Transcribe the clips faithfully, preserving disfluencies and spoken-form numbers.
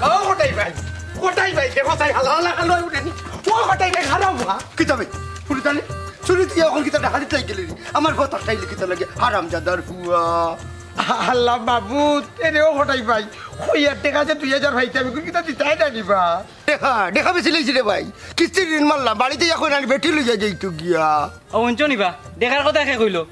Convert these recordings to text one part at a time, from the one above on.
ও কটাই ভাই, কটাই ভাই, দেখো তাই হালা হালা খালো উঠেনি। ও কটাই ভাই, হারাম হা। কিতা ভাই? ফুরিতালি, চুরি তুই এখন কিতা ডাকাতি তাই গেলি রে? আমার ফত আটকাইলি কিতা লাগে? হারামজাদার ফুয়া। আল্লাহ মাবুদ, এরে ও কটাই ভাই, কইয়ার টেকা যে দুই হাজার পাইতাম, কিতা দিতায় না নি বা? দেখা, দেখা বেশি লইছি রে ভাই। কিস্তির ঋণ মারলাম, বাড়িতে এখন আর বেটি লইয়া যাইতো গিয়া। ও হুনছো নি বা? দেখার কথা কে কইলো?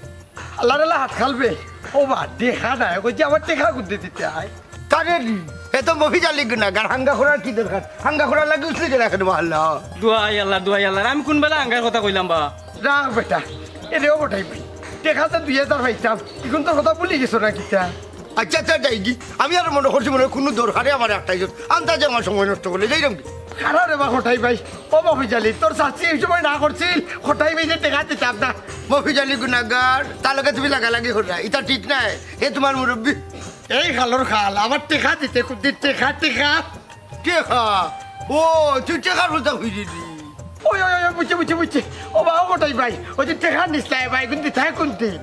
আল্লাহ রে, আল্লাহ হাত খালবে। ও বা, দেখা নাই, কইছে আমার টেকা কুদ্দে দিতে আয়। তারে নি, এ তো মফিজ আলী গুনাগার, হাঙ্গা করার কি দরকার? হাঙ্গা করার লাগি উঠলি কেন এখন মহল্লা? দুয়াই আল্লাহ, দুয়াই আল্লাহ, আমি কোন বেলা হাঙ্গার কথা কইলাম বা? রাখ বেটা, এরে ও কটাই ভাই, টেকা তো দুই হাজার পাইতাম, এখন তোর কথা ভুলি গেছো না কিতা? আচ্ছা, আচ্ছা, যাই কি? আমি আর মনে করছি মনে হয় কোনো দরকারে আমার একটাই জোর। আন্দাজে আমার সময় নষ্ট করলে যাইলাম কি? খারাপ রে বা কটাই ভাই, ও মফিজ আলী, তোর চাচি এই সময় না করছিল, কটাই ভাই যে টেকা দিতাম না। মফিজ আলী গুনাগার, তার লগে তুমি লাগালাগি কররা, ইটা ঠিক নাই। হে তোমার মুরব্বি। এই খালর খাল, আমার টেকা দিতে কুদ্দিন টেকা, টেকা। টেকা? ও, তুই টেকার কথা কইলি নি? ওই, ওই, ওই, ওই, বুঝছি, বুঝছি, বুঝছি। ও বা, ও কটাই ভাই, ওই যে টেকা নিস না ভাই, কিন্তু তাই কোন দিন?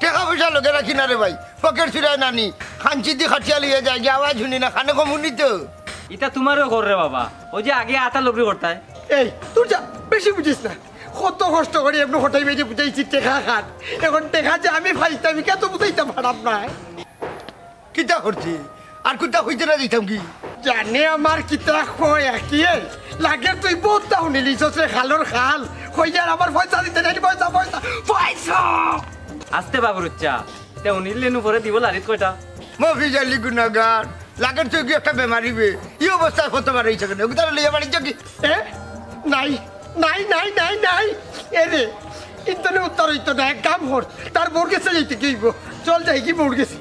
টেকা পয়সা লগে রাখি না রে ভাই, পকেট চুরায় নানি, খানচি দি খাটিয়া লইয়া যায়, গিয়া আওয়াজ শুনি না, খানে কম শুনি তো। ইটা তোমারও কর রে বাবা, ওই যে আগে আতা লবরি করতায়। এই, তোর যা, বেশি বুঝিস না। কত কষ্ট করি এমনি কটাই ভাই যে বুঝাইছি টেকা খান, এখন টেকা যে আমি পাইতাম, কে তো বুঝাইতাম পারাম না। কিতা করছে? আর কুন্তা কইতে না দিতাম কি? জানে আমার কিতা কয় একই। লাগে তুই বউততা হুনিলিছস রে খালর খাল। কইয়ার আমার পয়সা দিতে নাই, পয়সা, পয়সা, পয়সা। আস্তে বাবুর উচ্চা। তে হুনিলে নু পরে দিব লারিত কয়টা? মফিজ আলী গুনাগার। লাগের তুই কি একটা বেমারি বে? ই অবস্থায় কত বার হইছে কেন? ওগুতারে লইয়া বাড়িত যাও কি? এ? নাই, নাই, নাই, নাই, নাই। এ রে, ইন্তনে উদ্ধার হইতো না, এক কাম কর, তার বউর গেছে যাইতে কি হইব? চল যাই কি বউর গেছে।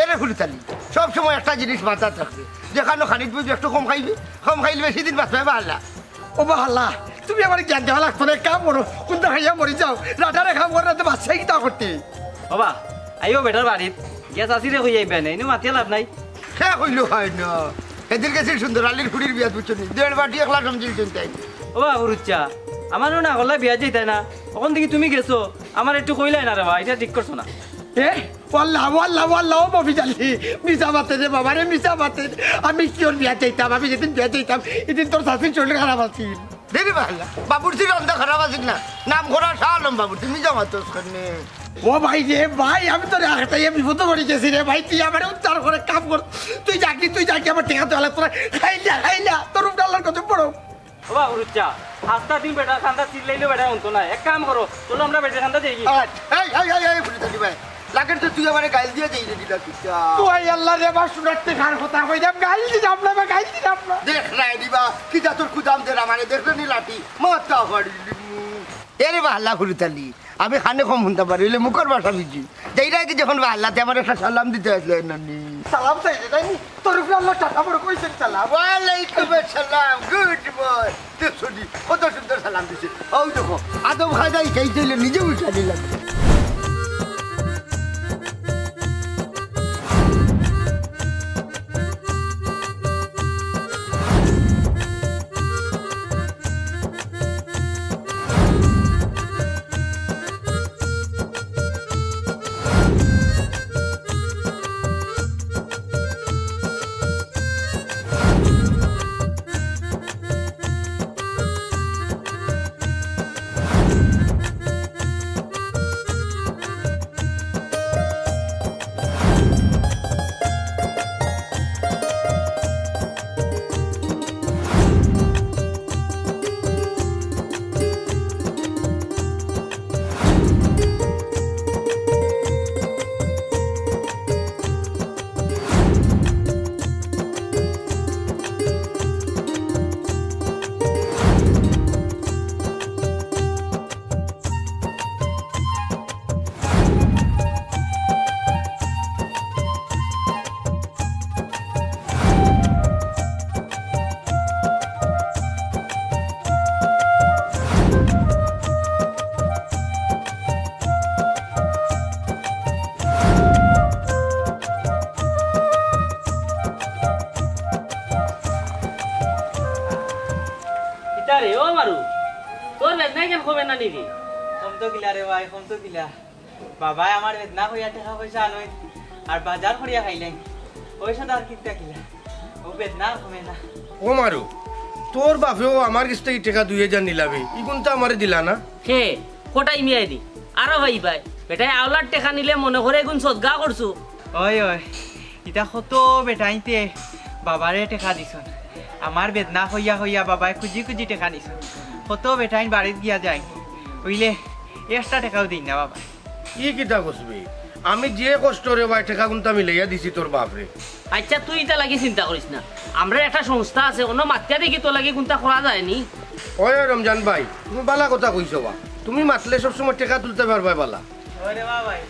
এরে ফুরিতালি, সব সময় একটা জিনিস মাথাত রাখবে, যেখানো খানিক বুঝবে একটু কম খাইবে, কম খাইলে বেশি দিন বাঁচবে বাহাল্লা। ও বাহাল্লা, তুমি আমার জ্ঞান দেওয়া লাগতো না, এক কাম করো, কোনটা খাইয়া মরি যাও, রাটারে কাম করে না তো বাচ্চাই কিতা করতে। বাবা, আইও বেটার বাড়িত, গিয়া চাচিরে কই আইবা না, ইনু মাতিয়া লাভ নাই। হে কইলো হয় না। এদিন গেছিল সুন্দর আলীর খুড়ির বিয়াত বুঝছো নি? দেড় বাটি একলা সমঝিল চিন্তাই। ও বাবুর উচ্চা, আমারও না করলা বিয়া যাইতায় না। অখন দেখি তুমি গেছো, আমার একটু কইলাই না রে বা, ইটা ঠিক করছো না। এ? ওয়াল্লাহ, ওয়াল্লাহ, ওয়াল্লাহ, ও মফিজ আলী, মিছা মাতে রে বাবা রে, মিছা মাতে। আমি কিওর বিয়া যাইতাম? আমি যেদিন বিয়া যাইতাম, এদিন তোর চাচির শরীর খারাপ আছিল। দেরি বাহাল্লা, বাবুর্চির অন্ত খারাপ আছিল না। নাম করা শাহ আলম বাবুর্চি, মিছা মাতস কেনে? ও ভাই রে ভাই, আমি তোরে আটকাইয়া বিপদো পড়ি গেছি রে ভাই, তুই আমারে উদ্ধার করে কাম কর। তুই যাকি, তুই যাকি, আমার টেকা তো হালাত তোরা খাইলা, খাইলা, তোর উপরে আল্লাহর কত বড়। ও বাবুর উচ্চা, আস্তা দিন বেটার কান্দা চিল্লাইলেও বেটার অন্ত নাই। এক কাম করো, চলো আমরা বেটার কান্দা যাই গি। এই, এই, এই, এই, এই, ফুরিতালি ভাই, লাগের তো তুই আমারে গাইল দিয়া যাই রে দিলা তুই। তো এই আল্লাহ রে, আমার সোনার টেকার কথা কইলাম, গাইল দিলাম না, গাইল দিলাম না। দেখ না, এ দিবা, কি জাতর কুদাম দের আমারে, দেখলে নি লাঠি, মাথা ফাড়ি দিমু। এরে বাহাল্লা ফুরিতালি, আমি খানে কম হুনতাম পারি, অইলে মুখর ভাষা বুঝি। যাইরা কি যখন বাহাল্লাতে আমার একটা সালাম দিতে আসলে নানি। সালাম চাইছে, তাই নি? তোর উপরে আল্লাহ টাটা বড় কইছেন সালাম। ওয়ালাইকুম আসসালাম, গুড বয়। দেখছো নি, কত সুন্দর সালাম দিছে। ওই দেখো, আদব খায়দা হিকাইতে অইলে নিজে উঠা নিলাম। কিতা রে, ও মারু, তোর বেদনায় কেন কমে না নি রে? কমতো কিলা রে ভাই, কমতো কিলা? বাবায় আমার বেদনা কইয়া টেকা পয়সা আনইন, আর বাজার করিয়া খাইলাইন। পয়সা তো আর কিতা কিলা? ও বেদনা কমে না। ও মারু, তোর বাপেও আমার গেছ থাকি টেকা দুই হাজার নিলাবে, ইগুন তো আমারে দিলা না। হে, কটাই মিয়াই দি। আরো ভাই ভাই, বেটায় আওলার টেকা নিলে মনে করে এগুন সদগা করছু। ওই ওই, ইতা কত বেটাইন্তে বাবারে টেকা দিছন। আমার বেদনা কইয়া কইয়া বাবায় খুজি খুজি টেকা নিছন। কত বেটাইন বাড়িত গিয়া যায়, অইলে একটা টেকাও দেইন না বাবা। ই কিতা কছবে? আমি যে কষ্টরে ভাই টেকাগুনতা মিলাইয়া দিছি তোর বাপরে। আইচ্ছা, তুই ইতা লাগি চিন্তা করিস না। আমরার একটা সংস্থা আছে, অনো মাতিয়া দেখি তোর লাগি কুনতা করা যায়নি। ওই, ওই রমজান ভাই, তুমি বালা কথা কইছো বা। তুমি মাতলে সবসময় টেকা তুলতে পারবায় বালা। ওরে বা ভাই,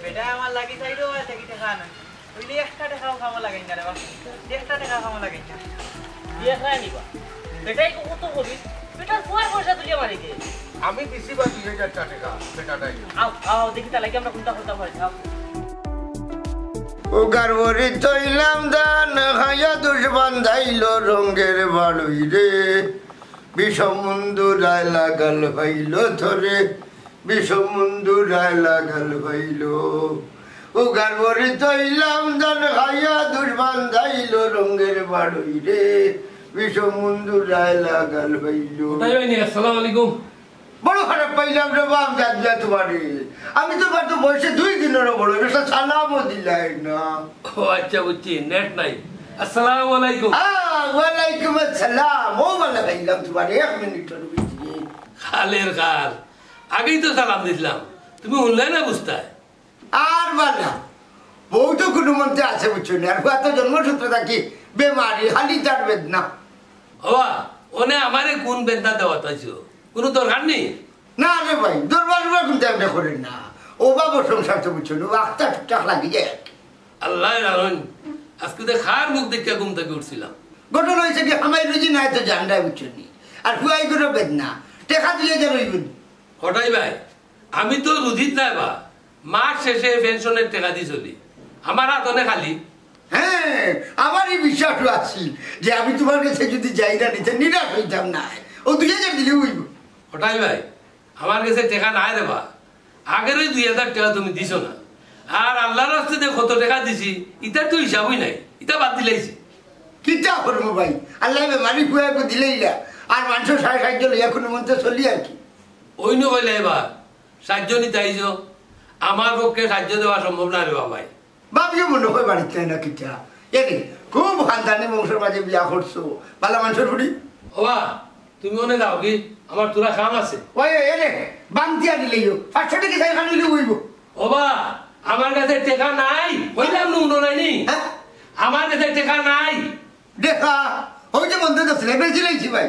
বেটায় আমার লাগি চাইরো অয় থাকি টেকা আনইন। অইলে একটা টেকাও কামো লাগাইন না রে বা। একটা টেকা কামো লাগাইন না। দিয়া খায় নিবা। বেটায় কত করিস? বেটার ফুয়ার পয়সা তুলিয়া মারি দে। আমি দিছি বা দুই হাজার টেকা, বেটাটাই। আও, আও, দেখি তার লাগি আমরা কুনতা করতাম পারি, আও। ও গারবরি তৈলাম দান খাইয়া দুষ বান্ধাইল রঙের বাড়ুই রে। বিষম বন্ধু রায় লাগাল পাইল ধরে, বিষম বন্ধু রায় লাগাল পাইল। ও গারবরি তৈলাম দান খাইয়া দুষ বান্ধাইল রঙের বাড়ুই রে। বিষম বন্ধু রায় লাগাল পাইল। কোথায় হয়নি? আসসালামু আলাইকুম। বড় খারাপ পাইলাম রে বাপ, জাত জাত বাড়ি। আমি তো কত বয়সে দুই দিনেরও বড়, একটা সালামও দিলাই না। ও আচ্ছা, বুঝছি, নেট নাই। আসসালামু আলাইকুম। আহ, ওয়ালাইকুম আসসালাম। ও বালা পাইলাম তোমার, এক মিনিটর ভিতরে। খালের খাল, আগেই তো সালাম দিছিলাম, তুমি হুনলায় না বুঝতায়। আর বালা, বউ তো কুনুমন্তে আছে বুঝছো নি, আর ফুয়া তো জন্মসূত্র থাকি বেমারি, খালি তার বেদনা। ওবা, অনে আমারে কুন বেদনা দেওয়াত আইছো? কুনু দরকার নি? না রে ভাই, দরবার উবার কুনতা আমরা করি না। ওবা বড় সংসার তো বুঝছো নি, ও আখতা টুকটাক লাগি যায় আর কি। আল্লায় জানইন, আইজকু যে কার মুখ দেখিয়া ঘুম থাকি উঠছিলাম। ঘটনা অইছে কি, কামাই রুজি নাই তো জানরায় বুঝছো নি। আর ফুয়াইগুরও বেদনা, টেকা দুই হাজার অইবো নি। কটাই ভাই, আমি তো রুজিত নাই বা, মাস শেষে পেনশনের টেকা দি চলি, আমার হাত অনে খালি। হ্যাঁ, আমারই বিশ্বাস আছিল যে আমি তোমার গেছে যদি যাই না নিতে নিরাশ অইতাম নায়। ও দুই হাজার দিলে অইবো। কটাই ভাই, আমার গেছে টেকা নাই রে বা, আগের ওই দুই হাজার টেকা তুমি দিছো না, আর আল্লার ওয়াস্তে যে কত টেকা দিছি, ইতার তো হিসাবই নাই, ইতা বাদ দিলাইছি। কিতা করমু ভাই, আল্লায় বেমারি ফুয়াইগু দিলাইলা, আর মানষর সাড়ে সাতশো লইয়া কুনুমন্তে চলি আর কি। ওই নু কইলা এবার সাহায্য নিতে আইছো, আমার পক্ষে সাহায্য দেওয়া সম্ভব না রে বাবাই। ভাবিও মনে হয় বাড়িত নাই না কিতা। এরে, খুব খানদানি বংশর মাঝে বিয়া করছো, বালা মানষর ফুড়ি। ওবা, তুমি অনে যাও কি? আমার থুড়া কাম আছে। ওই, ওই, এরে, বান্দিয়া দিলেইও। পাঁচশো টেকা চাই খান অইলে অইবো। ওবা, আমার গেছে টেকা নাই। কইলাম নু, হুনো নাইনি? হ্যাঁ? আমার গেছে টেকা নাই। দেখা, ওই যে বন্ধ করছিলে, বেশি লাইছি ভাই।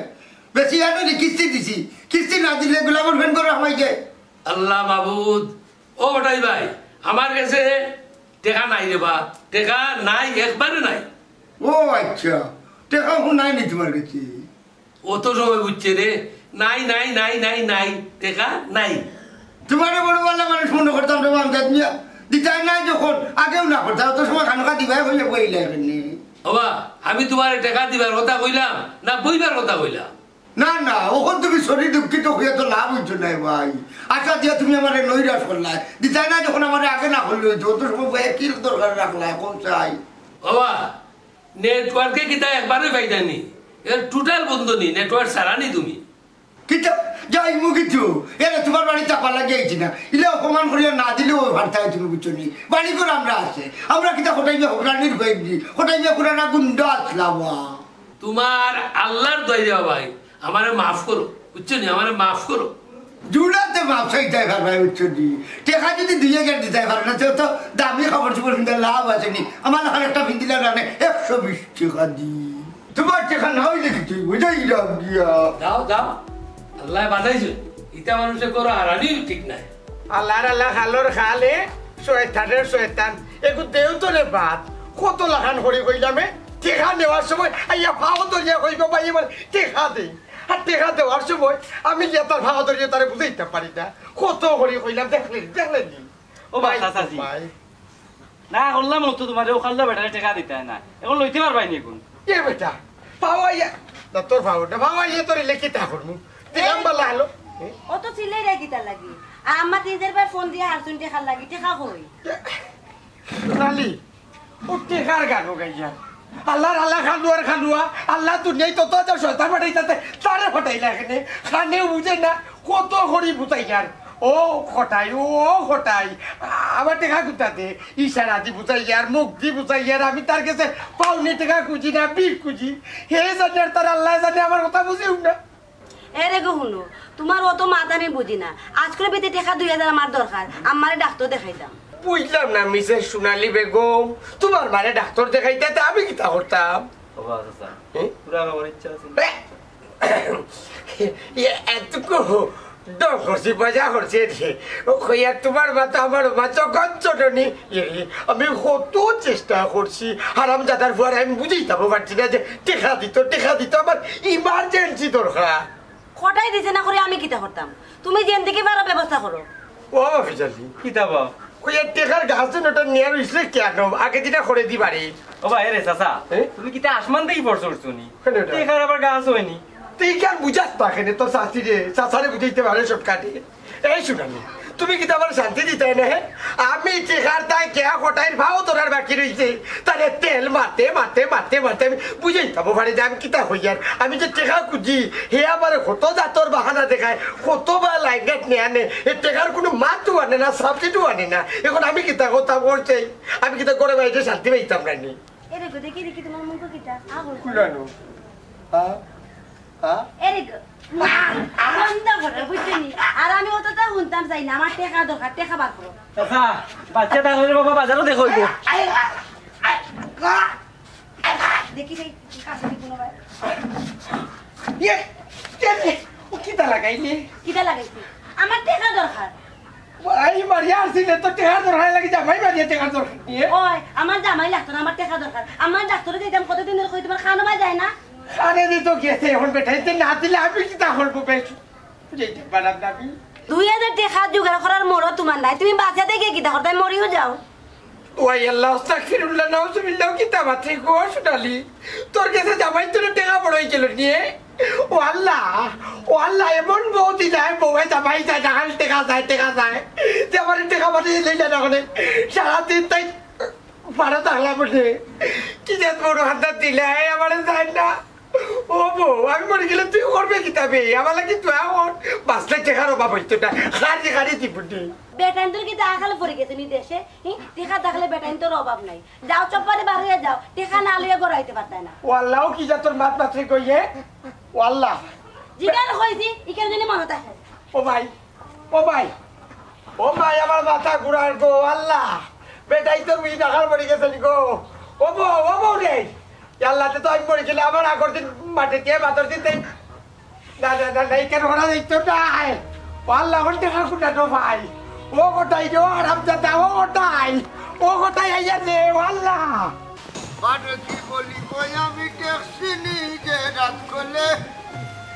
বেশি আর নইলে কিস্তি দিছি। কিস্তি না দিলে গোলামর ফ্যান করে হামাই যায়। আল্লাহ মাবুদ, ও কটাই ভাই, আমার গেছে টেকা নাই রে বা, টেকা নাই, একবারে নাই। ও আচ্ছা, টেকা অখন নাই নি তোমার গেছে? অত সময় বুঝছে রে, নাই, নাই, নাই, নাই, নাই, টেকা নাই। তোমারে বড় বালা মানুষ মনে করতাম রে বাপ, জাত মিয়া। দিতায় না যখন, আগেও না করতায়, অত সময় খানোকা দিবায় কইয়া বইলা এখানে। ওবা, আমি তোমারে টেকা দিবার কথা কইলাম, না বইবার কথা কইলাম? না, না, অখন তুমি শরীর দুঃখিত হইয়া তো লাভ অইতো নায় ভাই। আশা দিয়া তুমি আমারে নৈরাশ করলায়। দিতায় না যখন আমারে আগে না করলে অইতো, অত সময় ভাই কি দরকার রাখলায়, কোন চাই? ওবা, নেটওয়ার্কে কিতা একবারে ফায়দা নি? এর টোটাল বন্ধ নি, নেটওয়ার্ক ছাড়া নি তুমি? কিতা? যাইমু কিতা? এরে তোমার বাড়ি চাপা লাগিয়া আইছি না। ইলা অপমান করিয়া না দিলেও পারতায় তুমি বুঝছো নি? বাড়ি ঘর আমরা আছে। আমরা কিতা কটাই মিয়া হকরানির হইনি? কটাই মিয়া পুরানা গুন্ডা আসলাম ওয়া। তোমার আল্লার দোয়াই রে ভাই, আমারে মাফ করো, বুঝছো নি? আমারে মাফ করো। জুড়াতে মাফ চাইতায় পারবায়, বুঝছো নি? টেকা যদি দুই হাজার দিতায় পারো না, তে তো দামি কাপড় চোপড় কিনতে লাভ আছে নি। আমার লাখান একটা ফিন্দিলা রানে একশো বিশ টেকা দি। তোমার টেকা না অইলে কিতা অইবো, যাইরাম গিয়া। যাও, যাও। আল্লায় বাঁচাইছে। ইতা মানুষে করো হারানিও ঠিক নাই। আল্লার আল্লা খালর খালে, শয়তানের শয়তান। এগু দেও তো রে বাদ। কত লাখান করি কইলামে, টেকা নেওয়ার সময় আইয়া পাও ধরিয়া কইবো, "ভাই, আমার টেকা দে।" আর টেকা দেওয়ার সময় আমি গিয়া তার পাও ধরিয়া তারে বুঝাইতাম পারি না। কত করি কইলাম, দেখলে, দেখলে নি? ও ভাই, চাচাজি। ভাই। না করলাম অতো তোমারে, ও খাল্লা বেটারে টেকা দিতায় না। অখন লইতে পারবায় নি অখন? এ বেটা, পাওয়া ইয়া, না তোর পাওয়া না, পাওয়া ইয়া তোর ইলে কিতা করমু? দিলাম বালা হলো। অত চিল্লাইরায় কিতার লাগি? আম্মা তিন চাইরবার ফোন দিয়া হারছইন টেকার লাগি, টেকা কই? লালি, ও টেকার গান গাইয়া। আল্লাহর আল্লাহ, খালুয়ার খালুয়া, আল্লাহ দুনিয়াত তত হাজার শয়তান পাঠাইতাতে তারে পাঠাইলা কেনে। কানেও বুঝে না, কত করি বুঝাইয়ার। ও কটাই, ও কটাই, আমার টেকা কুনটাতে? ইশারা দি বুঝাইয়ার, মুখ দি বুঝাইয়ার, আমি তার গেছে পাওনি টেকা খুজি না, ভিক খুজি। হে জানে আর তার আল্লায় জানে, আমার কথা বুঝেউ না। এরে গো হুনো, তুমার অত মাত আমি বুঝি না। আজকুর ভিতরে টেকা দুই হাজার আমার দরকার, আম্মারে ডাক্তর দেখাইতাম। বুঝলাম না মিসেস সোনালী বেগম, তুমার মারে ডাক্তর দেখাইতায় তে আমি কিতা করতাম? ও বা চাচা, এ? পুরা আমার ইচ্ছা আছে। এ? এ, এতটুকু ডর করছি, মজা করছি রে। ও কইয়া তুমার মা তো আমার মা, জগৎ জননী। এ, আমি কত চেষ্টা করছি, হারামজাদার ফুয়ারে আমি বুঝাইতাম পারছি না যে টেকা দিত, টেকা দিত, আমার ইমার্জেন্সি দরকার। কটাই দিছে না করি আমি কিতা করতাম? তুমি যেন দেখি পারো ব্যবস্থা করো। ও বাবা ফিজালি, কিতা বা? ওই এক টেকার গাছ ওটা নিয়ে রইছিলে কেন? আগে দিনা করে দি বাড়ি। ও বা, এরে চাচা, এ? তুমি কিতা আসমান থাকি পড়ছো উঠছো নি? কেন ওটা? টেকার আবার গাছ অয়নি। তুই কেন বুঝাস না কেনে তোর চাচিরে? চাচারে বুঝাইতে পারে শর্টকাটে। এই সোনালী, তুমি কিতা আমারে শান্তি দিতায় না, হে? আমি টেকার তাই কেয়া কটাইর ভাও ধরার বাকি রইছে। তারে তেল মারতে, মারতে, মারতে, মারতে আমি বুঝাইতাম পারি যে আমি কিতা কইয়ার। আমি যে টেকা খুজি, হে আমারে কত জাতর বাহানা দেখায়, কত বা লাইনঘাট নিয়া আনে। এ টেকার কুনু মাতও আনে না, সাবজেক্টও আনে না। এখন আমি কিতা করতাম করছে? আমি কিতা করে বাইরে শান্তি পাইতাম না নি? এরে গো, দেখি, দেখি, তুমার মুখ কিতা? আ, বল। কুলানো। হ্যাঁ? হ্যাঁ? এরে গো, বন্ধ করো, বুঝছো নি? আর আমি অতটা হুনতাম চাই না, আমার টেকা দরকার, টেকা বার করো। চাচা, বাচ্চা থাকলে বাবা বাজারও দেখো অইবো। দেখি রে, কাছে দি কুনু ভাই। ইয়ে, কে রে? ও কিতা লাগাইলে? কিতা লাগাইছে? আমার টেকা দরকার। এই মারিয়া আসছিলে তো টেকার দরকার লাগি জামাই মারিয়া টেকার দরকার নিয়ে। ওই, আমার জামাই লাগতো না, আমার টেকা দরকার। আমার ডাক্তরে দিতাম কতদিন ধরে কই তুমার খানো মাই যায় না? আরে রে তো গেছে, এখন বেটাইতে না দিলে আমি কিতা করবো বেশ? বুঝাইতে পারলাম না আমি। দুই হাজার টেকা জোগাড় করার মরদ তুমার নাই, তুমি বাঁচাতে গিয়ে কিতা করতে মরিও যাও। ওয়াই আল্লাহ, আস্তাগফিরুল্লাহ, নাউজুবিল্লাহ, কিতা মাতরে গো সোনালী? তোর গেছে জামাই তোর টেকা বড় অই গেল নিয়ে? ও আল্লাহ, ও আল্লাহ, এমন বউ দিলায়, বউয়ে জামাই যায়, ডাকাল টেকা যায়, টেকা যায়। যে আমার টেকা পাঠিয়ে দিলে না, ওখানে সারাদিন তাই পাড়া থাকলাম বলে। কি যে বড় হাত দিলে, আমার যায় না। ও বউ, আমি মরি গেলে তুই করবে কিতা বে? আমার লাগি তুই এখন বাঁচলে টেকার অভাব হইতো না। খারি খারি দিবনি। বেটাইন্তর কিতা আকাল পড়ি গেছে নি দেশে? হি? টেকা থাকলে বেটাইন্তর অভাব নাই। যাও চপ্পারে বার হইয়া যাও, টেকা না লইয়া ঘর আইতে পারতায় না। ও আল্লাহ, ও কি জাতর মাত মাতরে কইয়ে? ও আল্লাহ। জিগান কইছি, ইকার জন্য মনে থাকে। ও ভাই, ও ভাই, ও ভাই, আমার মাথা ঘুরার গো, আল্লাহ। বেটাইন্তর মুই আকাল পড়ি গেছে নি গো। ও বউ, ও বউ রে। আল্লাহ, তে তো আমি মরি গেলে আমার আগর দিন মাটি দিয়ে বাতর দিতে। না, না, না, না, ইকার ওরা দেখতো না। ও আল্লাহ, ওর দেখা কোনটা তো ভাই। ও কোথায় রে, ও হারামজাদা, ও কোথায়? ও কোথায় আইয়া রে, ও আল্লাহ। বাটে কি বলি কই আমি ট্যাক্সি নিজে রাত করলে,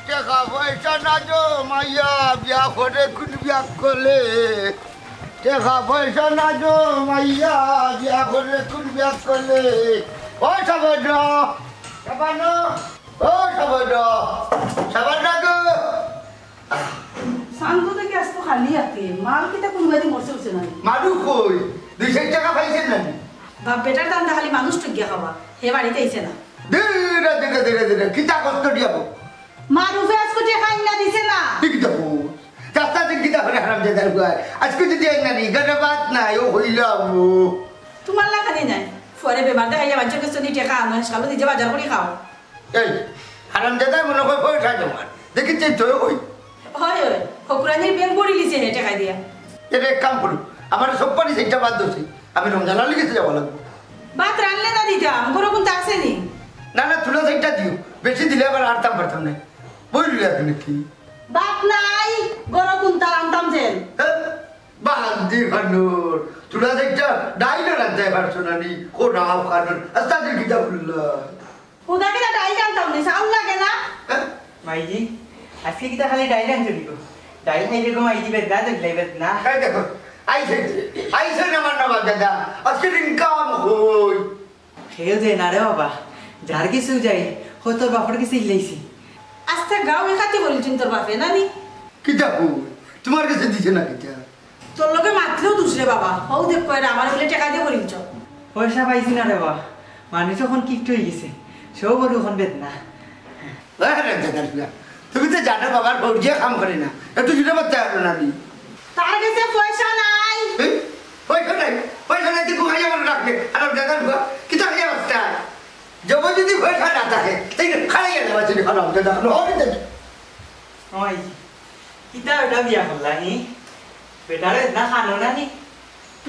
টেকা পয়সা না জমাইয়া বিয়া করে কোন বিয়া করলে, টেকা পয়সা না জমাইয়া বিয়া করে কোন বিয়া করলে। ও সাবান, সাবান, ও সাবান, সাবান গো। সাঙ্গু দেখি আজকে খালি হাতে, মাল কিতা কোন বাড়ি মরছে উঠছে না? মারু কই? দুই চার টাকা পাইছেন না? বাপ বেটার ধান্দা খালি মানুষ ঠকিয়া খাওয়া, হে বাড়িত আইছে না। ধীরে, ধীরে, ধীরে, ধীরে, কিতা কষ্ট দিয়াবো? মারুফে আজকে টেকা আইনা দিছে না। ঠিক দেখো, রাস্তা দিন কিতা করে হারাম জাদার গুয়ায়। আজকে যদি আইনা নি, গানে বাত নাই, ও হইল আবু। তোমার লাখানি নাই, পরে বেমার দেখাইয়া বাচ্চা কাছে নি টেকা আনো, সালো নিজে বাজার করি খাও। এই, হারাম জাদায় মনে হয় পয়সা জমার। দেখি চেঞ্জ হয়ে কই। হয়, হয়, হকুরানির ব্যাংক ভরি লিছে হে টেকা দিয়া। এরে এক কাম করুক, আমার সব পানি সেটা বাদ দোষে। আমি রমজান আলীর কাছে যাওয়া লাগবো। ভাত রানলে না দিতাম, গরো কোনটা আছে নি? না, না, তুলা সেটা দিও। বেশি দিলে আবার আরতাম পারতাম না। বই রইলে আপনি কি? ভাত নাই, গরো কোনটা রানতাম যেন। হ্যাঁ? বান্দি খানুর, তুলা সেটা ডাইল রাখতে পারছো না নি? ও রাও খানুর, আস্তা দিল কিতা বললা? হুদা কিতা ডাইল আনতাম নি, চাউল লাগে না? হ্যাঁ? মাইজি, আজকে কিতা খালি ডাইল আনছো নি গো? ডাইল খাইলে গো মাইজি বেদনা ধরলে বেদনা। এই দেখো, আইছে, আইছে না আমার নবাব দাদা, আজকে ইনকাম হই। খেয়েও যায় না রে বাবা, যার কিছু যাই, ও তোর বাপর কিছু ইল্লাইছি। আস্তা গাঁও একাতি করিলছেন তোর বাপে, না নি? কিতা কই? তোমার কাছে দিছে না কিতা? তোর লগে মাতলেও দুষ রে বাবা, হউ দেখ কয় রে, আমার বলে টেকা দিয়ে করিলছ। পয়সা পাইছি না রে বাবা, মানুষ অখন কিপটা অইগেছে, সব বড় অখন বেদনা। আরে বেদনা, তুমি তো জানো বাবার বউজিয়ে কাম করে না, একটু জুড়ে বাচ্চা হলো না নি। তার গেছে পয়সা নাই। এই, পয়সা নাই, পয়সা নাই, তুই ঘুমাইয়া মনে রাখবে। আর বেদনা, কিতা হইয়া বাচ্চা? জব যদি পয়সা না থাকে, তাই খাইয়া যাওয়া যদি খারাপ হতে দেখো, হবে তো। ওই, কিতা ওটা বিয়া করলা নি? বেটারে না খানো না নি?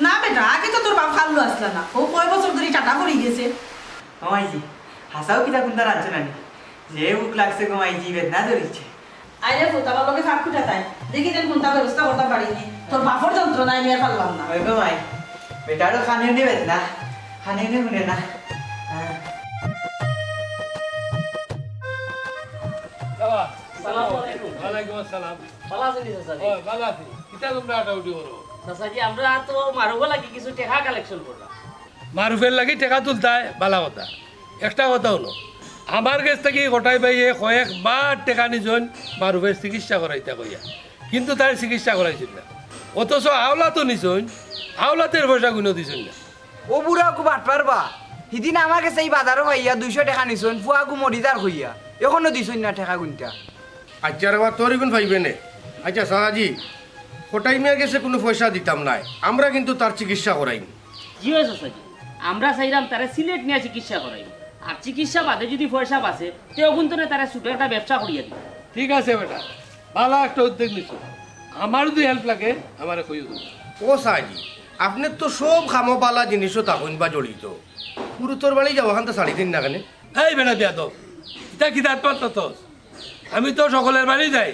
না বেটা, আগে তো তোর বাপ খাল্লু আসলা না। ও কয় বছর ধরে টাটা পড়ি গেছে। ও মাইজি, হাসাও কিতা কুন্তা রাখছে না নি? যে ভুক লাগছে গো মাইজি, বেদনা ধরিছে। আইরে ফুত, আমার লগে ফাঁক খুঁটা তাই। দেখি দেন কুন্তা ব্যবস্থা করতে পারিনি। তোর বাপর যন্ত্রণায় আমি আর পারলাম না। ওই গো মাই, বেটারও খানি উনি বেদনা, খানি উনি শুনে না। হ্যাঁ। বাবা, আসসালামু আলাইকুম। ওয়ালাইকুম আসসালাম। ভালা আছইন নি চাচাজি? ওই, ভালা আছি। কিতা তোমরা আটাউটি করো? চাচাজি, আমরা তো মারুফর লাগি কিছু টেকা কালেকশন করলাম। মারুফর লাগি টেকা তুলতায়, ভালা কথা। একটা কথা হুনো, আমার গেছ থাকি কটাই ভাইয়ে কয়েকবার টেকা নিছইন মারুফর চিকিৎসা করাইতা কইয়া, কিন্তু তাইর চিকিৎসা করাইছইন না। অথচ আওলাত নিছইন, আওলাতর পয়সাগুইনও দিছইন না। ও বুড়া অগু বাটপার বা, হিদিন আমার গেছে ই বাজারো পাইয়া দুইশো টেকা নিছইন, ফুয়াগু মরি যার কইয়া, অখনো দিছইন না টেকাগুইনতা। আইচ্ছা রে বা, তোর ইগুন পাইবে নে। আইচ্ছা চাচাজি, কটাই মিয়ার গেছে কুনু পয়সা দিতাম নায়, আমরা কিন্তু তার চিকিৎসা করাইমু। জি অয় চাচাজি, আমরা চাইরাম তারে সিলেট নিয়া চিকিৎসা করাইমু, আর চিকিৎসা বাদে যদি পয়সা বাঁচে, তে অগুন থনে তারে ছোট একটা ব্যবসা করিয়া দিমু। ঠিক আছে বেটা, ভালা একটা উদ্যোগ নিছো। আমার যদি হেল্প লাগে, আমারে কইও তুমি। ও চাচাজি, আপনে তো সব কামো ভালা জিনিসও থাকইন বা জড়িত। ফুরুতর বাড়ি যাওয়া খান তো ছাড়ি দিন না কেনে? এই বেটা বেয়াদব, ইতা কিতা আতপাত মাতস? আমি তো হকলর বাড়ি যাই,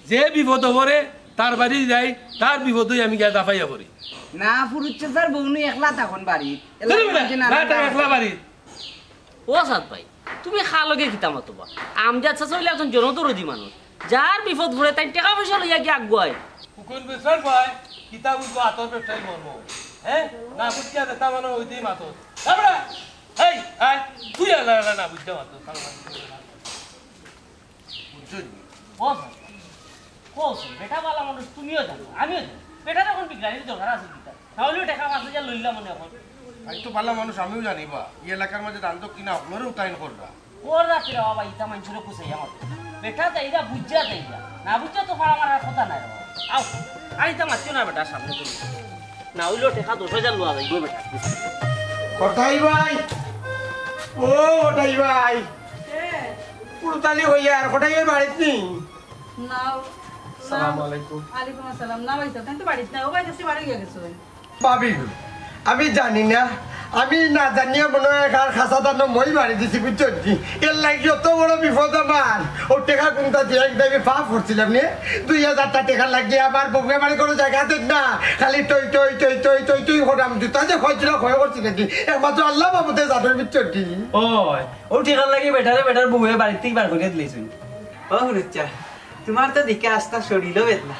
যে বিপদো পড়ে তার বাড়ি যাই, তার বিপদই আমি গিয়া দাফাইয়া পড়ি। না, ফুরুত চাচার বউ নু একলা থাকইন বাড়িত। এলা ধুর বেটা, বাড়িত না, না, তার একলা বাড়িত। ও সাদ ভাই, তুমি কার লগে কিতা মাতো বা? আমজাদ চাচা অইলা একজন জনদরদি মানুষ, যার বিপদ পড়ে তাইন টেকা পয়সা লইয়া গিয়া আগুয়ায়। হুকুন বুঝছস ভাই, কিতা বুঝবো আতর ব্যবসায়ী মর্ম? হ্যাঁ? না বুঝিয়া যেতা মানে ওইটাই মাতো। এই, আয়, তুই আলা, আলা, না বুঝিয়া মাতো। বুঝছস নি? ও সাদ ভাই, কও চাই, বেটা ভালা মানুষ তুমিও জানো, আমিও জানি। বেটার অখন বিগড়ানির দরকার আছে কিতা? না অইলেও টেকা পাঁচ হাজার লইলাম মনে অখন। আমি তো ভালা মানুষ, আমিও জানি বা। ই এলাকার মাঝে দান দক্ষিণা আপনারাও তাইন কররা। কররা কিরে বাবা, ইতা মানষরে কুচাইয়া মাতো। বেটা যাইরা বুঝিয়া যাইরা। না বুঝিয়া তো ফাড়া মারার কথা নায় রে বাবা। আও, আর ইতা মাতিও না বেটা, সামনে তুমি। না অইলেও টেকা দশ হাজার লওয়া যাইবো বেটা। কটাই ভাই, ও কটাই ভাই। কে? কুরতালি অইয়া আর কটাই ভাই বাড়িত নি? না, না। আসসালামু আলাইকুম। ওয়ালাইকুম আসসালাম। না ভাই সাহেব, তাইন তো বাড়িত নাই। ও ভাই, দেখছি বাড়ি গিয়া গেছে ভাই। ভাবি গো, আমি জানি না, আমি না জানিয়া মনে হয় কার খাসা দানো মই মারি দিছি, বুঝছো নি? এর লাগি অত বড় বিপদ আমার। ও টেকা কুনতা দিয়া এক দাবি পা পড়ছিলাম নে, দুই হাজারটা টেকা লাগিয়া আমার বউয়ে বাড়ি কোনো জায়গা দেন না, খালি টই টই টই টই টই টই করাম। জুতা যে খয়ছিলা খয় করছি নাকি, একমাত্র আল্লাহ বাবুতে জানোর, বুঝছো নি? ওই, ও টেকার লাগি বেটারে বেটার বউয়ে বাড়িত থাকি বার করিয়া দিলাইছইন। ও হুরুচ্চা, তুমার তো দেখি আস্তা শরীরও বেদনা,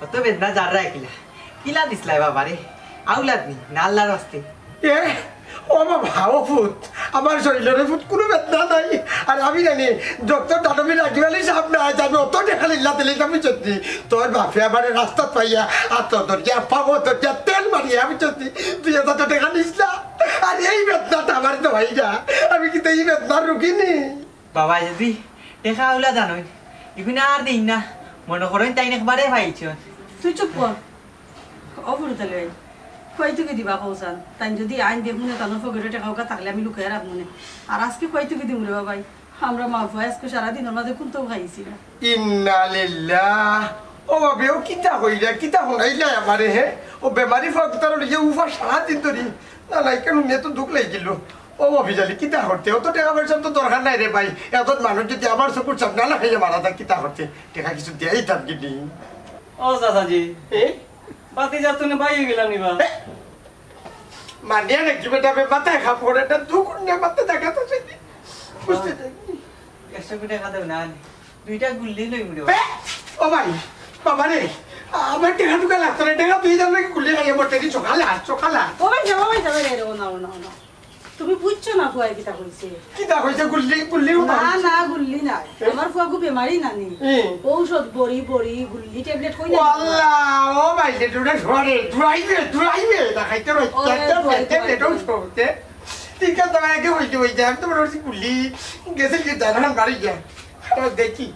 অত বেদনা যার রাখিলা। কিলা দিছলায় বাবারে? আওলাদ নি, না আল্লাহর ওয়াস্তে? এ, ও বাবা, ও ফুত, আমার শরীররে ফুত কুনু বেদনা নাই। আর আমি জানি, ডক্টর দানবী রাগিব আলী সাহেব না আইজ, আমি অত টেকা লিল্লা দিলে আমি সত্যি। তোর বাপে আমারে রাস্তাত পাইয়া, আর তোর ধরিয়া, পাবো ধরিয়া, তেল মারিয়া আমি সত্যি দুই হাজার টেকা নিছলা। আর এই বেদনাটা আমার তো ভাই না, আমি কিন্তু এই বেদনার রুগী নি। বাবায় যদি টেকা আওলাদ আনইন, ইগুইন আর দেইন না, মনো করইন তাইন একবারে পাইছইন। তুই চুপ কর। ও ফুরুতালি ভাই, কই থাকি দিবা কও চাইন? তাইন যদি আইন দেখমু নে, তান পকেটো টেকা উকা থাকলে আমি লুকাইয়া রাখমু নে। আর আইজকে কই থাকি দিমু রে বাবাই? আমরা মা ফুয়া আইজকে সারাদিনর মাঝে কুন্তাও খাইছি না। ইন্না লিল্লাহ। ও ভাবি, ও কিতা কইলা, কিতা হুনাইলা আমারে, হে? ও বেমারি ফুয়াগুতারে লইয়া উফা সারাদিন ধরি। না, না, কেনে হুনিয়া তো দুখ লাগিল। ও ভাবি জানি কিতা করতে, অত টেকা পয়সার তো দরকার নাই রে ভাই। এত মানুষ যদি আমার চকুর সামনে না খাইয়া মারা যায়, কিতা করতে? টেকা কিছু দিয়াই থাকি নি। ও চাচাজি, এ? বাতি যাতো না ভাই গেলাম নি বা? এ? মানিয়া নাকি বেটা, বে মাথায় খাপ করে, এটা দুখ নিয়ে মাথা দেখা তো সেটি। বুঝতে চাই। একশো কোটি টাকা দেবে না, দুইটা গুল্লি লই মুড়ে। এ? ও ভাই, বাবা রে, আমার টেকা টুকা লাগতো না, টেকা তুই জানো কি গুল্লি খাইয়া মরতে কি সকালে আর সকালে আর। ও ভাই, যাবো ভাই, যাবো রে, ও না, ও না, ও না। তুমি বুঝছো না ফুয়ায় কিতা কইছে? কিতা কইছে? গুল্লি, গুল্লি না, উঠা। না, গুল্লি না। এ? আমার ফুয়াগু বেমারি নানি। এ? ঔষধ বড়ি, বড়ি, গুল্লি, ট্যাবলেট কই না? ও আল্লাহ, ও ভাই, ট্যাবলেট ধরে, ধরাইবে, ধরাইবে, দেখাইতে রইছে, ওই, ট্যাবলেট, ওই, ট্যাবলেট, ওই। ঔষধ, এ? ঠিক আছে, তোমার আগে হইতে হইতে আমি তোমার ওই গুলি গেছিল কি জানো বাড়ি গিয়া। আর দেখি।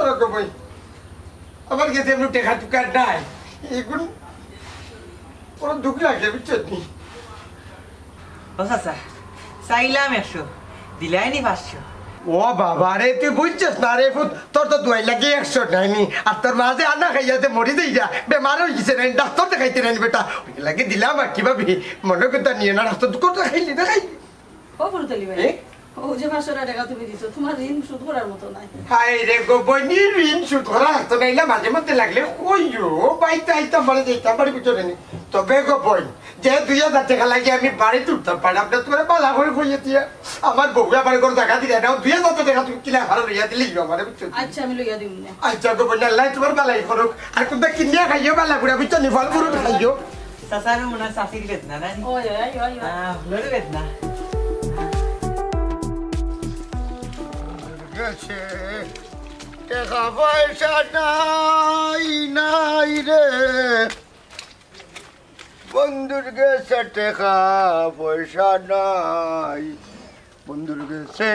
ওরকম ভাই, আমার গেছে এমন টেকা টুকা নাই। এখন বড় দুঃখ লাগে, বুঝছো নি? ও চাচা, চাইলাম একশো, দিলাইনি পাঁচশো। ও বাবা রে, তুই বুঝছস না রে পুত, তোর তো দুয়াই লাগে একশো নাইনি, আর তোর মা যে আনা খাইয়া যে মরি যাই যা, বেমার হয়ে গেছে নাইনি, ডাক্তার দেখাইতে নাইনি বেটা, ওই লাগে দিলাম আর কিভাবে, মনে করতে নিয়ে না, ডাক্তার তো করতে খাইলি না খাইলি। ও ফুলতলি ভাই, এ? ও যে পাঁচশো টেকা তুমি দিছো, তোমার ঋণ শোধ করার মতো নাই। হায় রে গো বইনি, ঋণ শোধ করা হাত নাইলে মাঝে মধ্যে লাগলে কইও, বাইতে আইতাম বাড়ি যাইতাম বাড়ি বুঝছো নি। তবে গো বইন, যে দুই হাজার টেকা লাগে আমি বাড়ি তুলতাম পারি, আপনি তোরা বালা করে কইয়ে দিয়ে আমার বউ আমার ঘর জায়গা দিলে না, দুই হাজার টেকা তুমি কিলা হারা লইয়া দিলে আমার বুঝছো নি? আচ্ছা, আমি লইয়া দিব না। আচ্ছা গো বইন, আল্লাহ তোমার বালাই করুক, আর কোনটা কিনিয়া খাইও বালা বুড়া বুঝছো নি, ফল ফুরুট খাইও। চাচার মনে হয় চাচির বেদনা, না নি? ওই, ওই, ওই, ওই। আহ, লড়ু বেদনা। গেছে, টেকা পয়সা নাই, নাই রে। বন্ধুর গেছে টেকা পয়সা নাই। বন্ধুর গেছে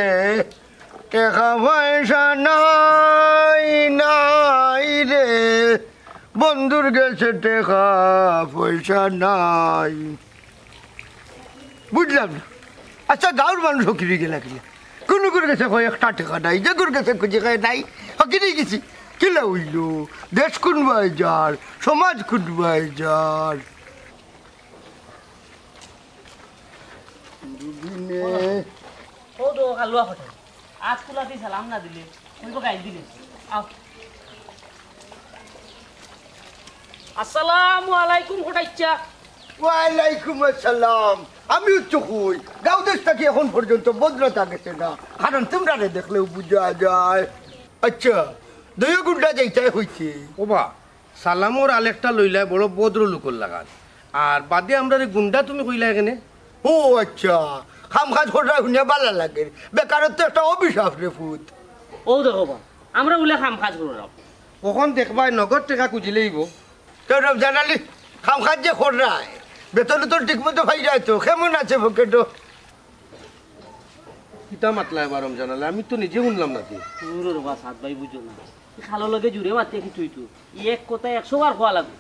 টেকা পয়সা নাই, নাই রে, বন্ধুর গেছে টেকা পয়সা নাই। বুঝলাম না। আচ্ছা, গাঁওর মানুষ ফকির অই গেলা কিলা? কুনু গুর গেছে কয় একটা টেকা নাই, যে গুর গেছে খুঁজি কয় নাই, ফকির অই গেছি। কিলা অইলো? দেশ কুনবায় যার, সমাজ কুনবায় যার। দুদিনে ও দো কালুয়া কথা। আজ কুলাতি সালাম না দিলে, কইব গাইল দিলে। আও। আসসালামু আলাইকুম, কটাইচ্ছা। ওয়ালাইকুম আসসালাম। আমিও তো কই, গাঁও দেশ থাকি এখন পর্যন্ত ভদ্রতা গেছে না, কারণ তোমরারে দেখলেও বুঝা যায়। আচ্ছা, দুই গুন্ডা যাইতাই হইছে। ওবা, সালামর আলেকটা লইলায় বড় ভদ্র লোকর লাখান। আর বাদে আমরারে গুন্ডা তুমি কইলায় কেনে? ও আচ্ছা, কাম কাজ কররা হুনিয়া বালা লাগের। বেকারত্ব একটা অভিশাপ রে পুত। ও দেখো বা, আমরা উলে কাম কাজ কররাম। অখন দেখবায় নগদ টেকা খুজিলেইবো। তো রমজান আলী, কাম কাজ যে কররায়, বেতন উতন ঠিক মতো পাইরায় তো, কেমন আছে পকেটো? কিতা মাতলা এবার রমজান আলী? আমি তো নিজে হুনলাম না তে। দূর রে বা, সাত ভাই বুঝো না। খালো লগে জুরে মাতে কি তুই তো? ই এক কথা একশো বার কওয়া লাগবো।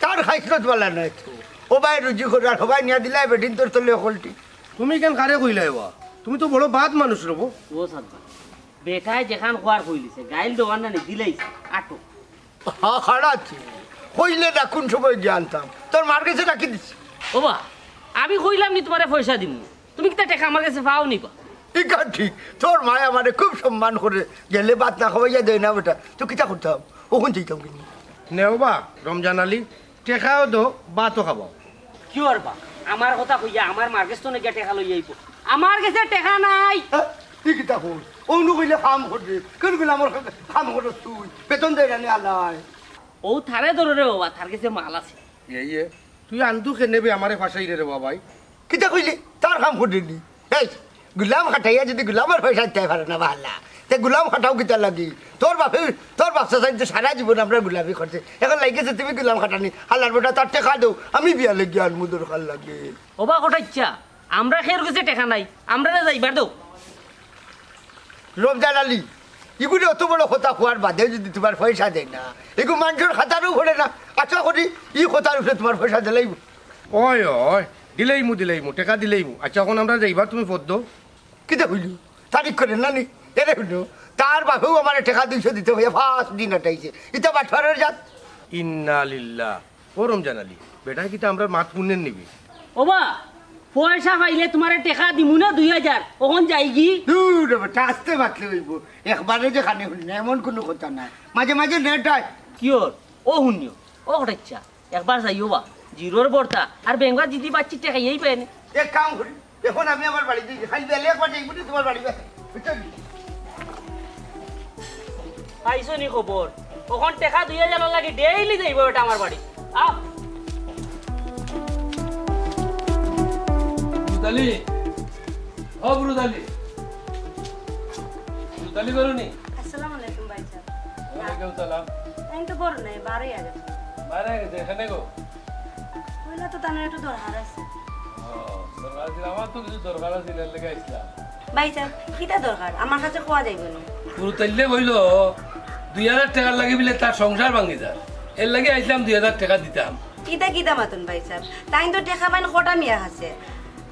তার খাইছলত বালা নাই তো। ও ভাই রুজি করার, ও ভাই নিয়া দিলাই বেটিন তোর তলে অকলটি। তুমি কেন কারে কইলায় বা? তুমি তো বড় বাদ মানুষ রে বা। ও সাত ভাই, বেটায় যেখান কওয়ার কইলিছে, গাইল দেওয়ার না নি, দিলাইছে, আটো। হা, হারাচ্ছি। কইলে না কুন সময় গিয়া আনতাম। তোর মার গেছে রাখি দিছি। ওবা, আমি কইলাম নি তোমারে পয়সা দিমু। তুমি কিতা টেকা আমার গেছে পাও নি বা? ইখান ঠিক। তোর মায় আমারে খুব সম্মান করে, গেলে ভাত না খাওয়াইয়া দেয় না বেটা। তো কিতা করতাম? অখন চাইতাম কিনি। নেও বা, রমজান আলী, টেকাও দো, ভাতও খাবাও। কিওর বা? আমার কথা কইয়া আমার মার গেছ থনে গিয়া টেকা লইয়া আইবো। আমার গেছে টেকা নাই। হ্যাঁ? তুই কিতা কর? অউ নু কইলে কাম করবে। কেন কইলে আমার কাম করস তুই? বেতন দেয় না নি আল্লায়। ও তারে ধরো রে বাবা, তার গেছে মাল আছে। ইয়ে, ইয়ে। তুই আন্দু কেনে বে আমারে ফাঁসাইরে রে বাবাই? কিতা কইলি? তার কাম করবে নি? এই, গুলাম খাটাইয়া যদি গুলামর পয়সা দিতে পারে না বাহাল্লা, তে গুলাম খাটাও কিতা লাগি? তোর বাপে, তোর বাপ চাচায় তো সারা জীবন আমরা গুলামি করছে। এখন লাগিছে তুমি গুলাম খাটানি। হালার বেটা তার টেকা দেও, আমি বিয়া লাগি আনমু দরকার লাগে। ওবা কটাইচ্ছা, আমরা খের গেছে টেকা নাই, আমরা না যাইবার দেও। রমজান আলী, ইগুলি অত বড় কথা কওয়ার বাদে যদি তোমার পয়সা দেয় না, ইগু মানষর খাতারও পড়ে না। আশা করি ই কথার উপরে তোমার পয়সা দিলাইবো। ওই, ওই, দিলাইমু, দিলাইমু, টেকা দিলাইমু। আচ্ছা, এখন আমরা যাইবার, তুমি পথ দেও। কিতা কইলি? তারিখ করে না নি? এরে হুনো, তার বাপেও আমারে টেকা দুইশো দিতে হইয়া পাঁচ দিন আটাইছে। ইতা বাটপারর জাত। ইন্না লিল্লাহ। ও রমজান আলী, বেটায় কিতা আমরার মাত হুনইন নি বে? ওবা, পয়সা পাইলে তোমারে টেকা দিমু না দুই হাজার, অখন যাইগি? দূর রে বেটা, আস্তে মাতলে অইবো। একবারে যে কানে হুনি না, এমন কুনু কথা নায়। মাঝে মাঝে নেট আয়। কিওর? ও হুনিও, ও কটাইচ্ছা। একবার যাইও বা, জিরোর ভর্তা, আর বেঙ্গা জিদি বাচ্চি টেকাইয়াই পায় না। এক কাম করি, এখন আমি আমার বাড়ি যাই, খালি বেলে একবার যাইবো নি তোমার বাড়ি, বুঝছো নি? পাইছো নি খবর? অখন টেকা দুই হাজার লাগি ডেইলি যাইবো বেটা আমার বাড়ি। আহ। বুরুজ আলী, ও বুরুজ আলী। বুরুজ আলী ঘরো নি? আসসালামু আলাইকুম ভাইজান। ওয়ালাইকুম সালাম। আমি তো ঘরো নাই, বারে আগে। বারে আগে, এখানে গো? ওই না তো, তার একটু দরকার আছে। ও, দরকার আছিল, আমার তো কিছু দরকার আছিল, এর লাগি আইছিলাম। ভাইসাব, কিতা দরকার? আমার কাছে কওয়া যাইবো না। ফুরুতাইলে কইল, দুই হাজার টেকার লাগি বুলে তার সংসার ভাঙি যার, এর লাগি আইছিলাম দুই হাজার টেকা দিতাম। ইতা কিতা মাতইন ভাইসাব? তাইন তো টেকা পাইন কটা মিয়া আছে,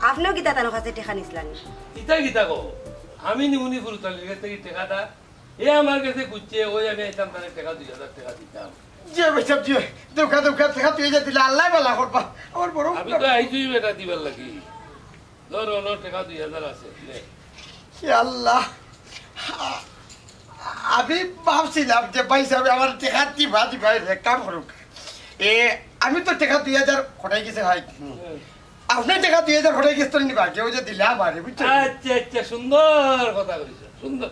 আপনেও কিতা তান কাছে টেকা নিছলা নি? ইতা কিতা কও? আমি নিমুনি ফুরুতাইলের কাছ থাকি টেকাটা? এ আমার কাছে খুঁজছে, ওই আমি আইতাম তারে টেকা, দুই হাজার টেকা দিতাম। জি ভাইসাব, জি। দৌকা, দৌকা, টেকা তুই যে দিলে, আল্লায় ভালা করবা। আমার বড় আমি তো আইছি বেটা দিবার লাগি। ধর, অনো টেকা দুই হাজার আছে, নে। ইয়া আল্লাহ, আমি ভাবছিলাম যে ভাইসাবে আমার টেকা দিবা, দিবা, এক কাম করুক। এ, আমি তো টেকা দুই হাজার কটাই গেছে ভাই। হুম। আপনে টেকা দুই হাজার কটাই গেছে তো নিবা, কেউ যে দিলে আমারে, বুঝছো? আচ্ছা, আচ্ছা, সুন্দর কথা কইছো, সুন্দর,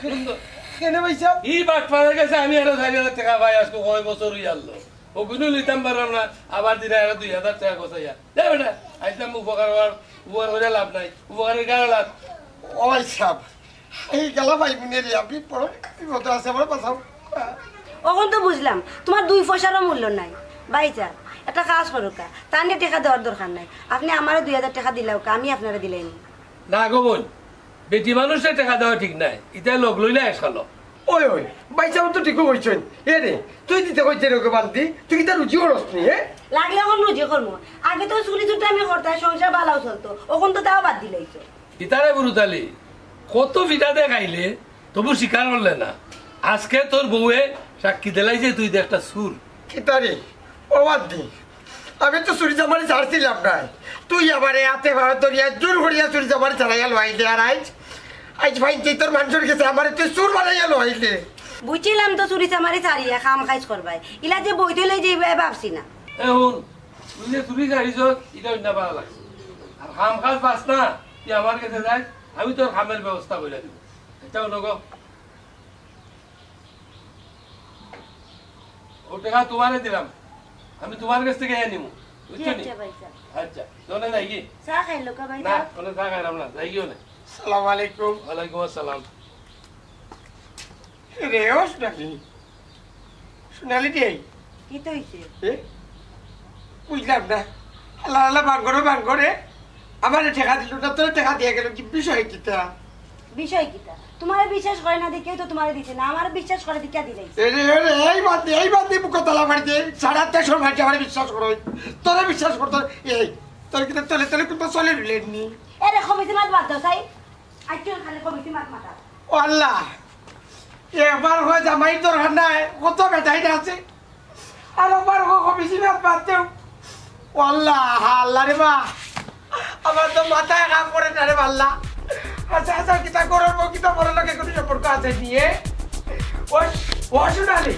সুন্দর। কেনে ভাইসাব? ই বাটপারের কাছে আমি আরো চাইর হাজার টেকা পাই, আজকে কয় বছর অই গেল। অগুনও লইতাম পারলাম না, আবার দিরা আরো দুই হাজার টেকা গছাইয়া। দে বেটা, আইতাম উপকার অওয়ার, উপকার করিয়া লাভ নাই, উপকারের কারো লাভ। ও ভাইসাব, এই গেলা ভাই বোনের আমি বড় বিপদে আছে, আমার বাঁচাও। অখন তো বুঝলাম, তুমার দুই পয়সারও মূল্য নাই। ভাইসাব, একটা কাজ করউক্কা, তানরে টেকা দেওয়ার দরকার নাই, আপনে আমারে দুই হাজার টেকা দিলাউক্কা, আমি আপনারে দিলাইমু। না গো বইন, বেটি মানুষরে টেকা দেওয়া ঠিক নায়, ইতায় লগ লইলে আইস খালো। ওই, ওই, ভাইসাব তো ঠিকউ কইছইন। এ রে, তুই দিতে কইতে রে ওকে বান্দি, তুই কিতা রুজি করস নি, হে? লাগলে অখন রুজি করমু। আগে তো চুরি চুট্টামি করতায়, সংসার ভালাউ চলতো, অখন তো তাও বাদ দিলাইছো। ইতারে ফুরুতাইলে, কত ফিটা দে খাইলে, তবু স্বীকার করলে না। আজকে তোর বউয়ে সাক্ষী দিলাইছে তুই দে একটা চুর। কিতারে? ও বাদ দি। আমি তো চুরি চামারি ছাড়ছিলাম নায়। তুই আমারে আতে পাওয়ে ধরিয়া জোর করিয়া চুরি চামারি ছাড়াইয়া লইলে আর আইজ, আইজ ভাই তুই তোর মানুষর গেছে আমারে তুই চুর বানাইয়া লইলে। বুঝছিলাম তো চুরি চামারি ছাড়িয়া কাম কাজ করবায়। ইলা যে বইতে লই যাইবায় ভাবছি না। এ হুন, তুই যে চুরি ছাড়িছস, ইটা অইন্য ভালা লাগছে। আর কাম কাজ পাস না, তুই আমার গেছে যাইস, আমি তোর কামের ব্যবস্থা করিয়া দিমু। আচ্ছা, অনো গো। ও টেকা তুমারে দিলাম, আমি তুমার গেছ থাকি নিমু, বুঝছো নি? আচ্ছা, ভাইসাব। আচ্ছা, তে অনে যাইগি? চা খাইলাউক্কা ভাই, না, অনে চা খাইরাম না, যাইগি অনে। সালাম আলাইকুম। ওয়ালাইকুম আসসালাম। রে, ও সোনালি। সোনালি রে। কিতা অইছে? এ? বুঝলাম না। আল্লাহ আল্লাহ, ভাঙ্গরে, ভাঙ্গরে। আমারে টেকা দিল না, তোরে টেকা দিয়া গেল, কি বিষয় কিতা? বিষয় কিতা? তুমারে বিশ্বাস করে না দেখিয়াউ তো তুমারে দিছে না, আমারে বিশ্বাস করে দেখিয়া দিলাইছে। এ রে, এ রে, এই বাদ দে, এই বাদ দে, মুখো তালা মারি দে। সারা দেশর মানষে আমারে বিশ্বাস করে। তোরে বিশ্বাস করতো, এই, তোর কিতা তলে তলে কুনতা চলে রইলে নি? এ রে, খবিছি মাত বাদ দেও, চাই। আইজকাইল খালি খবিছি মাত মাতা। ও আল্লাহ, একবার কয় জামাইর দরকার নাই, কত বেটাইন আছে। আর একবার কয় খবিছি মাত বাদ দেও। ও আল্লাহ, আল্লাহ রে বা, আমার তো মাথায় কাম করে না রে আল্লাহ। আচ্ছা, আচ্ছা, কিতা করব, কিতা বড় লোকে কোনো সম্পর্ক আছে নি, এ? ও, ও সোনালি,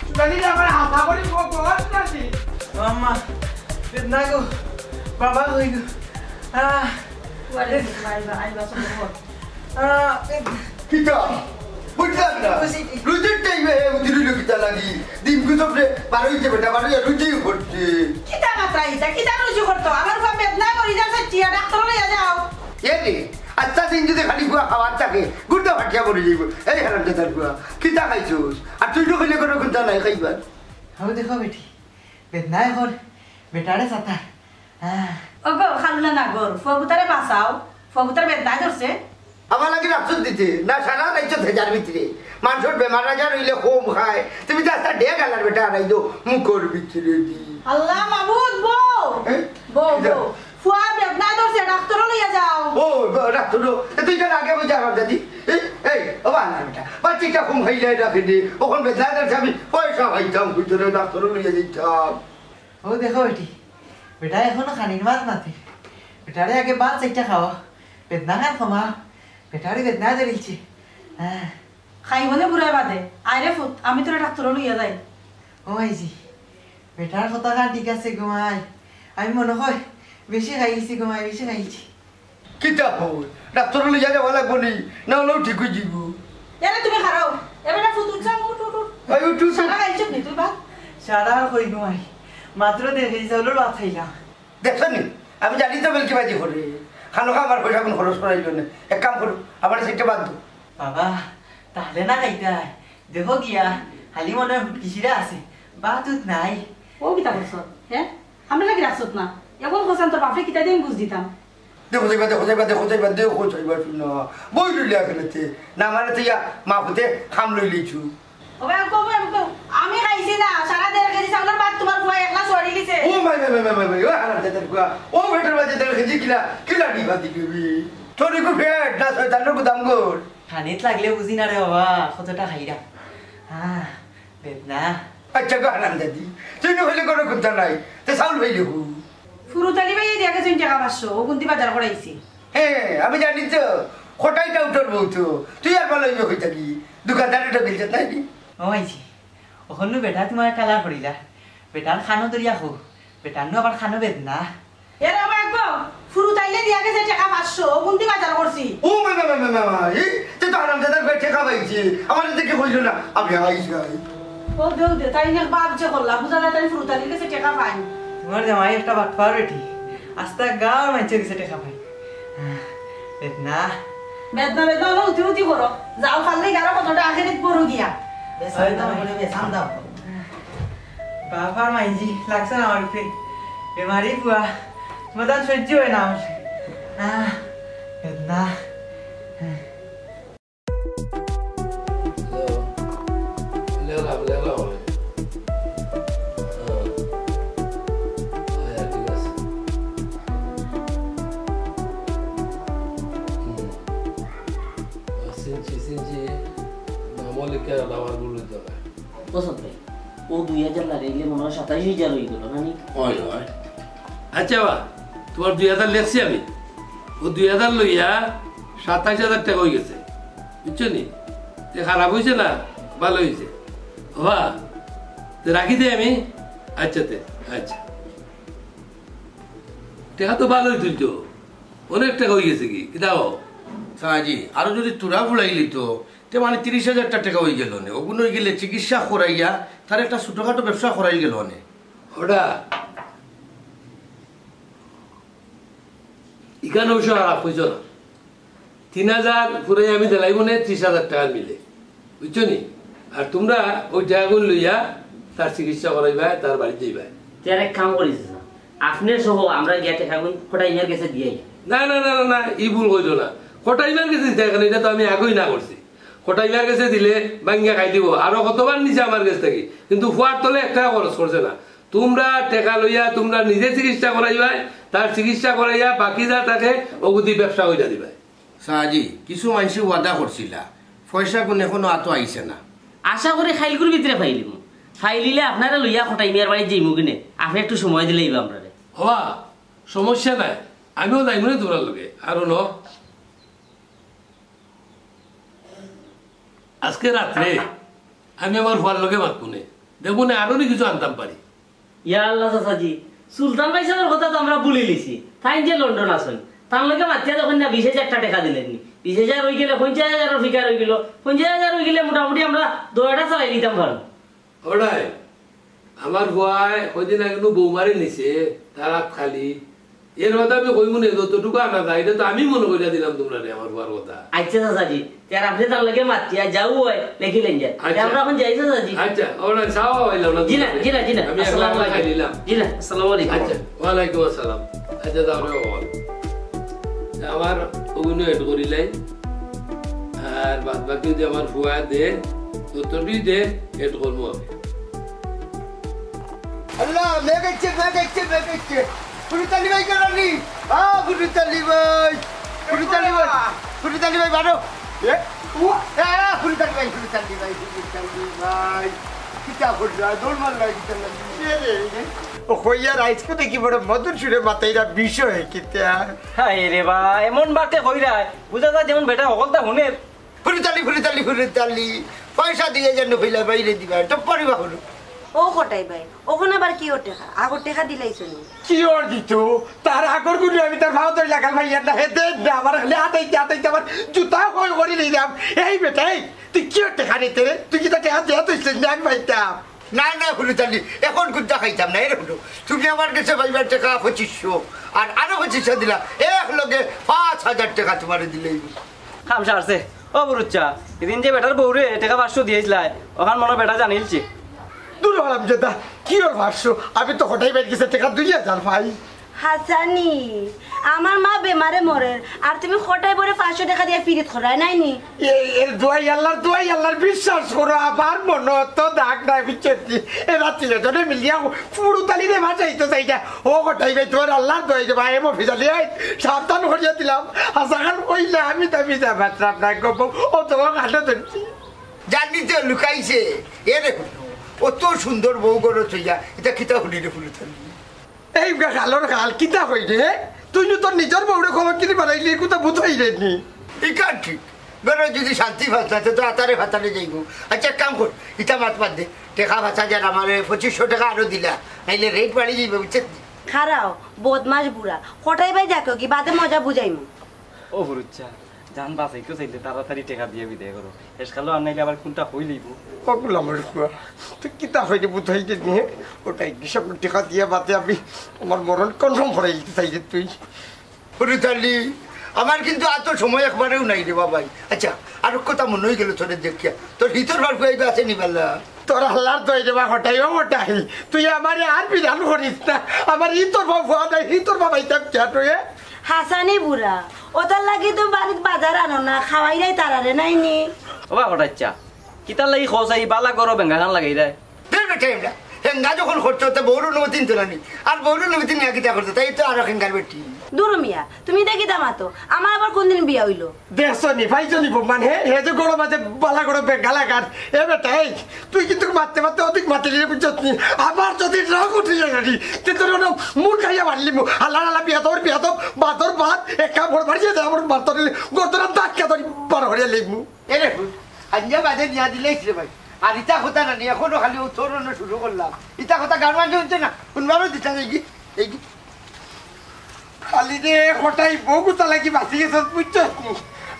সোনালি রে, আমার হাতা করি গো, গো, সোনালি। আম্মা, বেদনা গো, বাবা কই গো? আহ, ওয়ালাইকুম আসসালাম, আইবা, আইবা, সব খবর। আহ, কিতা? বুঝলাম না। বুঝি। রুজির টাইমে হে উঠি রইল কিতা লাগি? দিন গুজবরে বারোইতে বেটা, বারোইয়া রুজি করছে। কিতা মাতরা ইতা? কিতা রুজি করতো? আমার ফুয়া বেদনা করি যাচ্ছে, টিয়া ডাক্তার লইয়া যাও। এ রে, আচ্ছা দিন যদি খালি ফুয়া খাওয়ার থাকে, গুর্দা ফাটিয়া মরি যাইব। এই হারামজাদার ফুয়া, কিতা খাইছস? আর তুই তো খাইলে কোনো কুন্তা নাই খাইবার। হাও দেখো বেটি, বেদনা এখন বেটারে সাতা। হ্যাঁ। ওগো, খালুলা নাগর, ফুয়াগুতারে বাঁচাও, ফুয়াগুতার বেদনায় ধরছে। আমার লাগি রাখছত দিতে, না সারা রাইত ভেজার ভিতরে। মানষর বেমার আজার অইলে কম খায়, তুমি তো আস্তা ডেগ আলার বেটা হারাই দো, মুখর ভিতরে দি। আল্লাহ মাবুদ, বউ, হ্যাঁ? বউ, কিতা? বউ। ফুয়া বেদনায় ধরছে, ডাক্তারও লইয়া যাও। ও, ব-, ডাক্তারও, এ তুই তার আগে বুঝা আমার দাদি। এই, এই, ও বানার বেটা, বাচ্চাটা ঘুম খাইলে রাখে দে, ওখান বেদনায় ধরছে, আমি পয়সা পাইতাম, ভিতরে ডাক্তারও লইয়া যাইতাম। ও দেখো বেটি, বেটা এখনো খানির মাত মাতে। বেটারে আগে ভাত চাইটা খাওয়া, বেদনা খান কমা, বেটারে বেদনা ধরিলছে। হ্যাঁ। খাইব নে বুড়া বাদে। আয় রে ফুত, আমি তোরে ডাক্তারও লইয়া যাই। ও মাইজি, বেটার কথা খান ঠিক আছে গো মাই। আমি মনে হয় বেশি খাইছি গো মাই, বেশি খাইছি। কিতা কও? ডাক্তার লইয়া যাওয়া লাগবো নি? না হলেও ঠিক অই যাইব। এরে তুমি খাড়াও। এবারে ফুত উঠ যাও, উঠ, উঠ, উঠ। এই উঠ, উঠ, উঠ। সারা খাইছ নি তুই ভাত? সারা আর কই ঘুমাই। মাত্র দেড় কেজি চাউলর ভাত খাইলাম। দেখছো নি? আমি জানি তো বেলকি বাজি করে। খানোখা আমার পয়সা কোন খরচ করাইল না। এক কাম করো, আমার সেটা বাদ দাও। বাবা, তাহলে না খাইতাই। দেখো গিয়া, খালি মনে হয় হুটকি শিরা আছে। ভাত উত নাই। ও কিতা করছো? হ্যাঁ? আমরা লাগি রাখছত না। এখন হোসেন তোর বাপরে কিতা দিয়ে আমি বুঝ দিতাম। দেখো যাইবা, দেখো যাইবা, দেখো যাইবা, দেখো যাইবা, শুনো। বই রইলে এখানেতে। না মানে তো ইয়া, মা পুতে খাম লইলিছু। ও ভাই, কো, কো, কো, আমি খাইছি না। সারা দেড় কেজি চাউলর ভাত তোমার ফুয়া একলা চড়ি দিছে। ও মাই, মাই, মাই, মাই, মাই, মাই, ও হারাম জাদার ফুয়া। ও বেটার বাজে দেড় কেজি কিলা, কিলা ডিবা দিবি? তোর ইগু পেট না শয়তানর গুদাম ঘর। খানিত লাগলে বুঝি না রে বাবা, কতটা খাইরা। হ্যাঁ, বেদনা। আচ্ছা গো হারাম জাদি, তুই না হইলে কোনো কুন্তা নাই, তে চাউল হইলে হু। ফুরুতালি ভাই দিয়া গেছেন টাকা পাঁচশো, ও কুন্তি বাজার করাইছি। হ্যাঁ, আমি জানি তো, কটাই টাউটর বউ তো, তুই আর ভালো হইবে কই থাকি, দোকানদারে তো গেলছে তাই নি? ও মাইজি, ওখানে বেটা তোমার কালা পড়িলা, বেটার খানো দরিয়া হো, বেটার নু আবার খানো বেদনা। এ রে বাবা, গো, ফুরুতাইলে দিয়া গেছে টাকা পাঁচশো, ও কুন্তি বাজার করছি। ও মা, মা, মা, মা, মা, মা, এই, তে তো হারাম জাদার ভাই টাকা পাইছে, আমার দেখে কইল না, আমি আইস গাই। ও দে, ও দে, তাই না বাপ যে করলা, বুঝা যায় তাই ফুরুতালির কাছে টাকা পাই। তোমার জামাই একটা বাটপার বেটি, আস্তা গাঁর মাইনষের কাছে টাকা পাই। বেদনা। বেদনা, বেদনা, হলো উতি উতি করো। যাও, পারলে গারো কতটা আখেরিত পড়ো গিয়া। বেসান দাও, বলে বেসান দাও। বাবার মাইজি, লাগছে না আমার উপরে। বেমারি ফুয়া, তোমার দান সহ্য হয় না আমার। আহ, বেদনা। লেলা, লেলা হয়। হ্যাঁ। আয়া, ঠিক আছে। হুম। সিনছি, সিনছি। নামও লিখে আলাম, আর বলে দিতে হবে। বসন্ত ভাই, ও দুই হাজার লাগাইলে মনে হয় সাতাইশ হাজার হয়ে গেল, না নি? হয়, হয়। আচ্ছা বা, তোমার দুই হাজার লেখছি আমি। ও দুই হাজার লইয়া সাতাইশ হাজার টাকা হয়ে গেছে। বুঝছো নি? তে খারাপ হইছে না, ভালো হইছে। বাবা, তে রাখি দে আমি। আচ্ছা তে, আচ্ছা। টাকা তো ভালোই তুলছো। অনেক টাকা হয়ে গেছে কি? কিতা ও? সাজি, আরো যদি তোরা ফুলাইলি তো, তে মানে তিরিশ হাজার টা টাকা হয়ে গেল নে। ওগুন হয়ে গেলে চিকিৎসা করাইয়া তার একটা ছোটখাটো ব্যবসা করাই গেল নে। ওটা ইখান অবশ্য খারাপ হইছ না। তিন হাজার ফুরাই আমি দিলাই মনে ত্রিশ হাজার টাকা মিলে, বুঝছো নি? আর তোমরা ওই টাকাগুন লইয়া তার চিকিৎসা করাইবায়, তার বাড়িত যাইবায়। তে আর এক কাম করি চাচা, আপনে সহ আমরা গিয়া টেকাগুন কটাইমার গেছে দিয়াই। না, না, না, না, না, ই ভুল কইরো না। কটাইমার গেছে দিতে কেনে? ইটা তো আমি আগেই না করছি। কটাইমার গেছে দিলে ভাঙ্গিয়া খাই দিব। আরো কতবার নিছে আমার গেছ থাকি, কিন্তু ফুয়ার তলে এক টেকা খরচ করছে না। তোমরা টেকা লইয়া তোমরা নিজে চিকিৎসা করাইবায়, তার চিকিৎসা করাইয়া বাকি যা থাকে ওগুদি ব্যবসা কইরা দিবায়। সাজি, কিছু মানষে ওয়াদা করছিলা, পয়সাগুন এখনো আতো আইছে না। আশা করি খাইলকুর ভিতরে ফাইলিমু। ফাইলিলে আপনারে লইয়া কটাইমার বাড়িত যাইমু কিনে, আপনে একটু সময় দিলে অইবা আমরারে। হবা, সমস্যা নাই, আমিও যাইমু নে তোমরার লগে। আর হুনো, আজকে রাত্রে আমি আমার ফুয়ার লগে মাতমু নে, দেখমু নে আরো নি কিছু আনতাম পারি। ইয়া আল্লাহ চাচাজি, সুলতান ভাই সাহেবের কথা তো আমরা ভুলি লিছি। তাইন যে লন্ডন আছইন, তান লগে মাতিয়া যখন না বিশ হাজার টা টেকা দিলেন নি, বিশ হাজার হই গেলে পঞ্চাশ হাজারর ফিগার হই গেল, পঞ্চাশ হাজার হই গেলে মোটামুটি আমরা দয়াটা চালাই নিতাম পারবো। ওটাই, আমার ফুয়ায় কয়দিন আগে নু বৌমারে নিছে, তার হাত খালি। এর কথা আমি কইমু নে, যতটুকু আনা যায়, ইটা তো আমি মনো করিয়া দিলাম তোমরারে, আমার ফুয়ার কথা। আচ্ছা চাচাজি, তে আর আপনে তার লগে মাতিয়া যাও হয়, লেখি লেন যা। তে আচ্ছা। আমরা এখন যাই চাচাজি। আচ্ছা, ওরা চা পাইলাম না জি না, তোমরারে। জি না, জি না। আমি একলা আসসালামু আলাইকুম। খাই নিলাম। জি না, আসসালামু আলাইকুম। আচ্ছা, ওয়ালাইকুম আসসালাম। আচ্ছা, যাও রে বাবা। আমার ওগুন এড করিলাই। আর বাদ বাকি যদি আমার ফুয়া দে, ততটুই দে, এড করমু আমি। আল্লাহ, মেঘ আইছে, মেঘ আইছে, মেঘ আইছে। ফুরুতালি ভাই কেন নি? আ, ফুরুতালি ভাই। ফুরুতালি ভাই। ফুরুতালি ভাই, বারো। এ? উ, এ, ফুরুতালি ভাই, ফুরুতালি ভাই, ফুরুতালি ভাই। কিতা করলা? দৌড় মারলা, কিতা লাগি? এ রে, এ। ও কইয়ার আইজকু দেখি বড় মধুর সুরে মাতাইরা বিষয় কিতা? হায় রে বা, এমন বাতে কইরা, বুঝা যায় যেমন বেটা হকলতা হুনের। ফুরুতালি, ফুরুতালি, ফুরুতালি। পয়সা দিয়া যেন হইলা বাইরে দিবা, তো পরিবা হলো। ও কটাই ভাই, ওখানে আবার কি ওর টেকা? আগর টেকা দিলাইছো নি? কি ওর দিত? তার আগর গুলি আমি তার ভাও ধরে লাগাল ভাই, না হে দে না, আমার খালি আটাইতে, আটাইতে আমার জুতা কই করি নিলাম। এই বেটা, এই, তুই কি ওর টেকা নিতে রে? তুই কি তার টেকা দেয়া তুই না আমি পাইতাম? না, না, ফুরুতালি, এখন কুন্তা খাইতাম না। এরে হুনো, তুমি আমার গেছে পাইবার টেকা পঁচিশশো, আর আরো পঁচিশশো দিলা, এক লগে পাঁচ হাজার টেকা তোমারে দিলেই। কাম সারছে। ও বুরুচ্চা, এদিন যে বেটার বউরে টেকা পাঁচশো দিয়াইছলায়, ওখান মনো বেটা জানিলছে। দূর হারামজাদা, কিওর পাঁচশো? আমি তো কটাই ভাইর গেছে টেকা দুই হাজার পাই। হাছানি, আমার মা বেমারে মরের, আর তুমি কটাই বউরে পাঁচশো টেকা দিয়া ফিরিত করায় নায় নি? এ, এর দোয়াই আল্লার, দোয়াই আল্লার, বিশ্বাস করো, আমার মনো তো দাগ নাই, বুঝছো নি? এ রাত্রি জনে মিলিয়া ফুড়ুতালি রে বাঁচাইতো চাই না। ও কটাই ভাই, তুমার আল্লার দোয়াই দেবা, এ মফিজ আলী, এই সাবধান করিয়া দিলাম। আশা খান কইলে আমি তো মিছা মাতরাম না গো বউ, ও তোমার কাছে ধরছি। জানি তো লুকাইছে। এ দেখো, অত সুন্দর বউ ঘরো থইয়া, ইতা কিতা হুনি রে ফুড়ুতালি? এই গা খালর খাল, কিতা কই রে? তুই নু তোর নিজর বউরে খবর কিনি বানাইলি, কুতা বুঝাই রে নি? ইকান ঠিক। ঘরো যদি শান্তি ফাতা, তে তো আতারে ফাতারে যাইবো। আচ্ছা, এক কাম কর, ইতা মাত বাদ দে। টেকা ফাতা যার আমারে পঁচিশশো টেকা আরো দিলা, নাইলে রেট বাড়ি যাইবো, বুঝছত নি? খাড়াও, বদমাশ বুড়া। কটাই ভাই যাকগি, বাদে মজা বুঝাইমু। ও ফুরুচ্চা, জান বাঁচাইতে চাইলে তাড়াতাড়ি টেকা দিয়া বিদায় করো। শেষকালো আর নাইলে আবার কুনটা কই লইবো। ও গুলামর ফুয়া, তুই কিতা কইরে বুঝাই দে নি? ওটাই কি সব টেকা দিয়া বাদে আমি আমার মরণ কনফার্ম করাই দিতে চাই রে তুই। ফুরুতালি, আমার কিন্তু আতো সময় একবারেও নাই রে বাবাই। আচ্ছা, আর কথা মনে হয়ে গেল তোরে দেখিয়া। তোর হিতর বার ফুয়াইবা আছে নি বালা? তোর আল্লার দোয়াই দেবা কটাই, ও কটাই। তুই আমারে আর বিধান করিস না। আমার ই তোর বাবা ফুয়া নাই, ই তোর বাবা ইতাম কিয়া তুই? হাছানি বুড়া, ওটার লাগি তো বাড়িত বাজার আনো না, খাওয়াই নাই তারারে, নাই নি? ও বা কটাইচ্চা, কিতার লাগি খোঁজ আই বালা করো বেঙ্গা খান লাগাই দেয়? দূর বেটা এমরা, হেঙ্গা যখন করতে হতে বউর অনুমতি নিতে নানি, আর বউর অনুমতি নিয়ে কিতা করতে, তাই তো আরো হেঙ্গার বেটি। দূর মিয়া, তুমি দেখি দামাতো, আমার আবার কোন দিন বিয়া হইলো? দেখছো নি, পাইছো নি প্রমাণ? হে, হে যে গরম আছে, বালা গরম বেঙ্গা লাগার। এ বেটা, এই, তুই কিন্তু মারতে মারতে অধিক মারতে গেলে বুঝছত নি? আমার যদি রাগ উঠে যায় নি, তে তোর ওনো মুখ খাইয়া মারলি মু। আল্লাহ, আল্লাহ, বিয়াদব, বিয়াদব, বাদর বাদ, একা বড় বাড়ি যেতে আমার মারতে নিলে, গর্দনা ধাক্কা ধরি বার হরিয়া লিমু। এ রে, আঞ্জা বাদে নিয়া দিলে রে ভাই। আর ইতা কথা না নি, এখনো খালি ও তোর ওনো শুরু করলাম। ইতা কথা গান মাঝে হচ্ছে না, শুনবারও দিতা দেখি। এই খালি রে কটাই বউ গুতা লাগি বাঁচি গেছস, বুঝছস নি?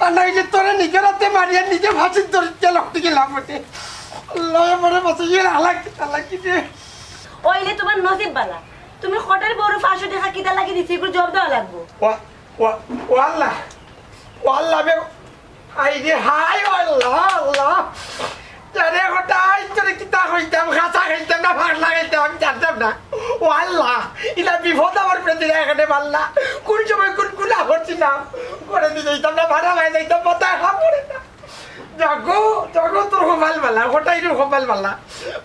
আর নাইলে তোরে নিজের হাতে মারিয়া নিজে ফাঁসির দড়িতে লটকি গেলাম বটে। আল্লাহ আমারে বাঁচাইয়া হালাক, হালাক কি রে? ওইলে তোমার নসিব বালা। তুমি কটাই বউরে পাঁচশো টেকা কিতা লাগি দিছি, এগুলো জব দেওয়া লাগবো। ওয়া, ওয়া, ওয়াল্লা, ওয়াল্লা বে, আই রে হায়, ওয়াল্লা, আল্লাহ। আরে কটাই তোরে কিতা কইতাম, খাসা খাইতাম না, ফাগলা খাইতাম, আমি জানতাম না। ওয়াল্লা, ইলা বিপদ আমার পেতে এখানে মারলা। কোন সময় কোন গুলা করছিলাম, করে দিয়ে যাইতাম না, ভাড়া ভাই যাইতাম, মাথায় হাত পড়ে না। জাগো, জাগো, তোর কপাল বালা, কটাই তোর কপাল বালা।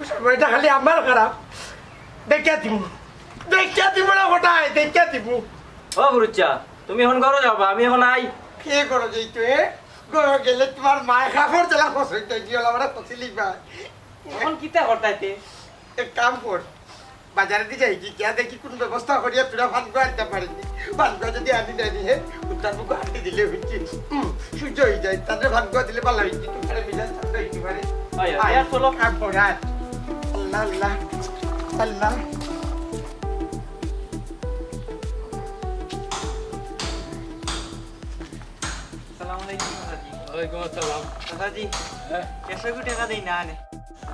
সময়টা খালি আমার খারাপ। দেখিয়া দিমু, দেখিয়া দিমু না কটাই, দেখিয়া দিমু। ও ফুরুচ্চা, তুমি এখন ঘরো যাবা, আমি এখন আই। কে ঘরো যাইতো, এ? ঘরো গেলে তোমার মায় খাবার জ্বালা ফসইতে গিয়ে আমরা ফসিলি পায়। এখন কিতা করতাইতে? এক কাম কর, বাজারে দি যাই কি, গিয়া দেখি কোন ব্যবস্থা করিয়া তোরা ভাঙ্গো আনতে পারিনি। ভাঙ্গো যদি আনি দেয়নি, হে, উত্তর মুখ আনতে দিলে হইছে। হুম, সূর্য হয়ে যায়, তাদের ভাঙ্গো দিলে ভালো হইছে, তোমার মিজাজ ঠান্ডা হইতে পারে। আয়, আয়, আয়, আর চলো। কাম কর, আয়। আল্লাহ, আল্লাহ, আল্লাহ। আসসালামু আলাইকুম, চাচাজি। ওয়ালাইকুম আসসালাম। চাচাজি, হ্যাঁ? একশো কোটি টাকা দেই না আনে।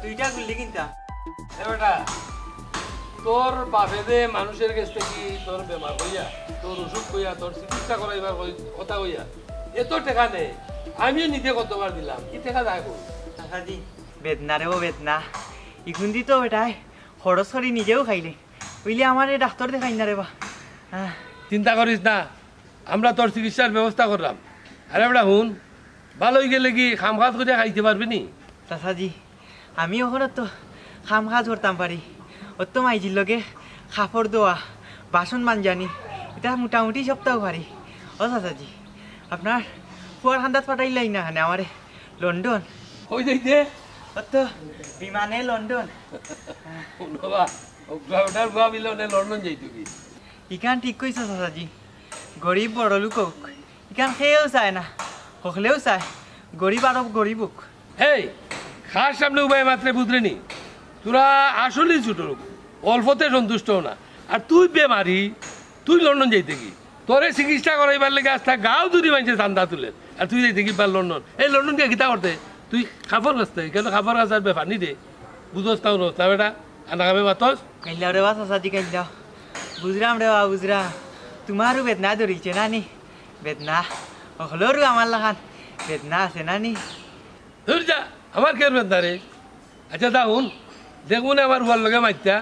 দুইটা গুল্লি কিনতা। এ বেটা, তোর বাপে যে মানুষের কাছ থেকে তোর বেমার হইয়া, তোর অসুখ হইয়া, তোর চিকিৎসা করাইবার কই-, কথা হইয়া, এত টাকা নেই। আমিও নিজে কতবার দিলাম, কি টাকা যায় কই? চাচাজি, বেদনা রে ও বেদনা। ইগুন্দি তো বেটায় খরচ করি নিজেও খাইলে। বুঝলি আমারে ডাক্তার দেখাই না রে বা। আহ। চিন্তা করিস না, আমরা তোর চিকিৎসার ব্যবস্থা করলাম। আরে বেটা হুন, ভালো হয়ে গেলে কি কাম কাজ করে খাইতে পারবি নি? চাচাজি, আমি ওখানে তো কাম কাজ করতাম পারি। অত মাইজির লগে কাপড় ধোয়া, বাসন মাঞ্জানি, এটা মোটামুটি সবটাও পারি। ও চাচাজি, আপনার ফুয়ার কান্দাত পাঠাইলাই না, মানে আমারে লন্ডন। কই যাইতে? অত বিমানে লন্ডন। হুনো বা, ও বেটার ফুয়া বিলে লন্ডন যাইতো কি? ইখান ঠিক কইছো চাচাজি, গরিব বড় লোক হোক, ইখান কেউ চায় না, হকলেও চায় গরিব আরো গরিব হোক। এই, কার সামনে উবায় মাতরে বুঝরে নি? তোরা আসলেই ছোট লোক, অল্পতে সন্তুষ্ট হও না। আর তুই বেমারি, তুই লন্ডন যাইতে কি? তোরে চিকিৎসা করাইবার লাগি আস্তা গাঁও জুড়ি মাইনষে চান্দা তুলের, আর তুই যাইতে কি বা লন্ডন? এই লন্ডন গিয়া কিতা করতে? তুই কাপড় কাচতে, কেন কাপড় কাচার বেপার নি রে? বুঝস না, হুনস না বেটা, আনা কামে মাতস। কাইল্লাও রে বা চাচাজি, কাইল্লাও। বুঝরাম রে বা, বুঝরাম। তোমারও বেদনা ধরিছে না নি? বেদনা। হকলরও আমার লাখান বেদনা আছে না নি? ধুর যা, আমার কেউর বেদনা রে। আচ্ছা, যা হুন, দেখমু নে আমার ফুয়ার লগে মাতিয়া,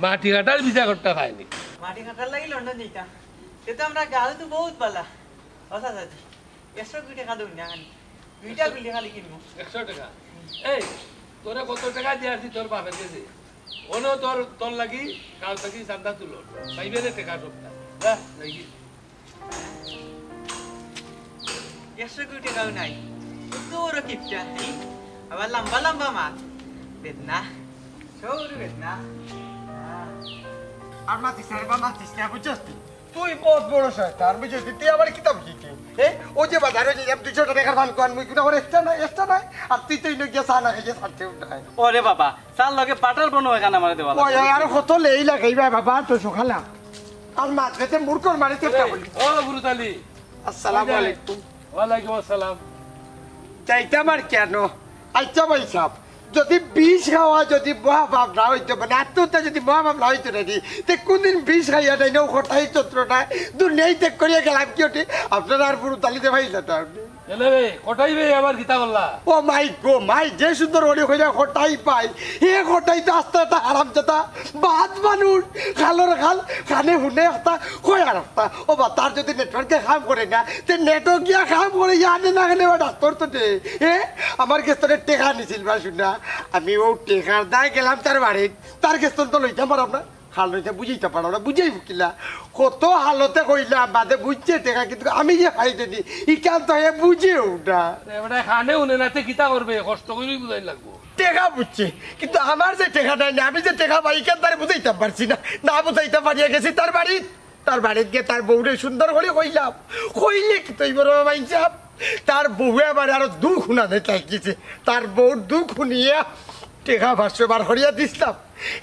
মাটি কাটার ভিসা করতা পায়নি। মাটি কাটার লাগি লন্ডন যাইতাম। সে তো আমরা গাঁও তো বহুত বালা। ও চাচাজি, একশো কুড়ি টেকা দেউন না খালি। দুইটা গুলি খালি কিনবো। একশো টেকা? এই, তোরে কত টেকা দিয়া আছি তোর বাপের গেছে? অনো তোর, তোর লাগি কাল থাকি চান্দা তুলো। পাইবে রে টেকা সবটা। যা, যাই গি। একশো কুড়ি টেকাও নাই। কত বড় কিপটা, হ্যাঁ? আবার লম্বা লম্বা মাত। বেদনা। সৌর বেদনা। আর মাতিস না রে বা, মাতিস না, বুঝছস তুই? তুই বহুত বড় শয়তান, বুঝছস তুই? তুই আবার কিতা বুঝিস তুই? এ, ওই যে বাজারো যে দুইশো টেকার পান কন, মুই কিনা ওর এক্সট্রা নাই, এক্সট্রা নাই। আর তুই তো ইনো গিয়া চা না খাইয়া ছাড়তে উঠায়। ওরে বাবা, চার লগে বাটার বনো এখানে আমারে দেওয়া লাগবে। ওই, ওই, আর কত লেই লাগাইবা বাবা, তো সকালা। আর মাঝে মূর্খর মারে চেষ্টা করি। ও বুরুতালি। আসসালামু আলাইকুম। ওয়ালাইকুম আসসালাম। যাইতাম আর কেন? আচ্ছা ভাই সাহেব, যদি বিষ খাওয়া যদি মহাপাপ না হইতো, মানে আত্মহত্যা যদি মহাপাপ না হইতো না নি, তে কোনদিন বিষ খাইয়া নাই না, কটাই চত্র না, দুনিয়াই ত্যাগ করিয়া গেলাম কি ওটি? আপনারা আর বুরুতালিতে ভাই যেতে আপনি। এলে রে, কটাই বে আবার কিতা করলা? ও মাই গো মাই, যে সুন্দর ওরে কইরা কটাই পাই, হে কটাই তো আস্তে একটা হারামজাদা, বাদ মানুষ, খালর খাল, খানে হুনে একটা, কয় আর একটা। ও বা, তার যদি নেটওয়ার্কে কাম করে না, তে নেটও গিয়া কাম করে, ইয়া আনে না গেলে বা ডাক্তার তো দে। এ, আমার গেছ তোরে টেকা নিছিল বা শুনা, আমি ও টেকার দায় গেলাম তার বাড়ি, তার গেছ তো লইতাম পারলাম না। খাল রইছে বুঝাইতে পারো না, বুঝাইব কিলা? কত হালতে কইলাম, বাদে বুঝছে টেকা, কিন্তু আমি যে খাই দেনি, ইখান তো হে বুঝেও না। এবারে খানে উনে না, তে কিতা করবে? কষ্ট করেই বুঝাই লাগবো। টেকা বুঝছে, কিন্তু আমার যে টেকা নাই না, আমি যে টেকা পাই, ইখান তারে বুঝাইতাম পারছি না। না বুঝাইতাম পারিয়া গেছি তার বাড়িত। তার বাড়িত গিয়া তার বউরে সুন্দর করি কইলাম। কইলে কিতা অইবো রে বা ভাই সাব? তার বউয়ে আমারে আরো দুখ হুনানি তাই গেছে। তার বউর দুখ হুনিয়া টেকা পাঁচশো বার করিয়া দিছলাম।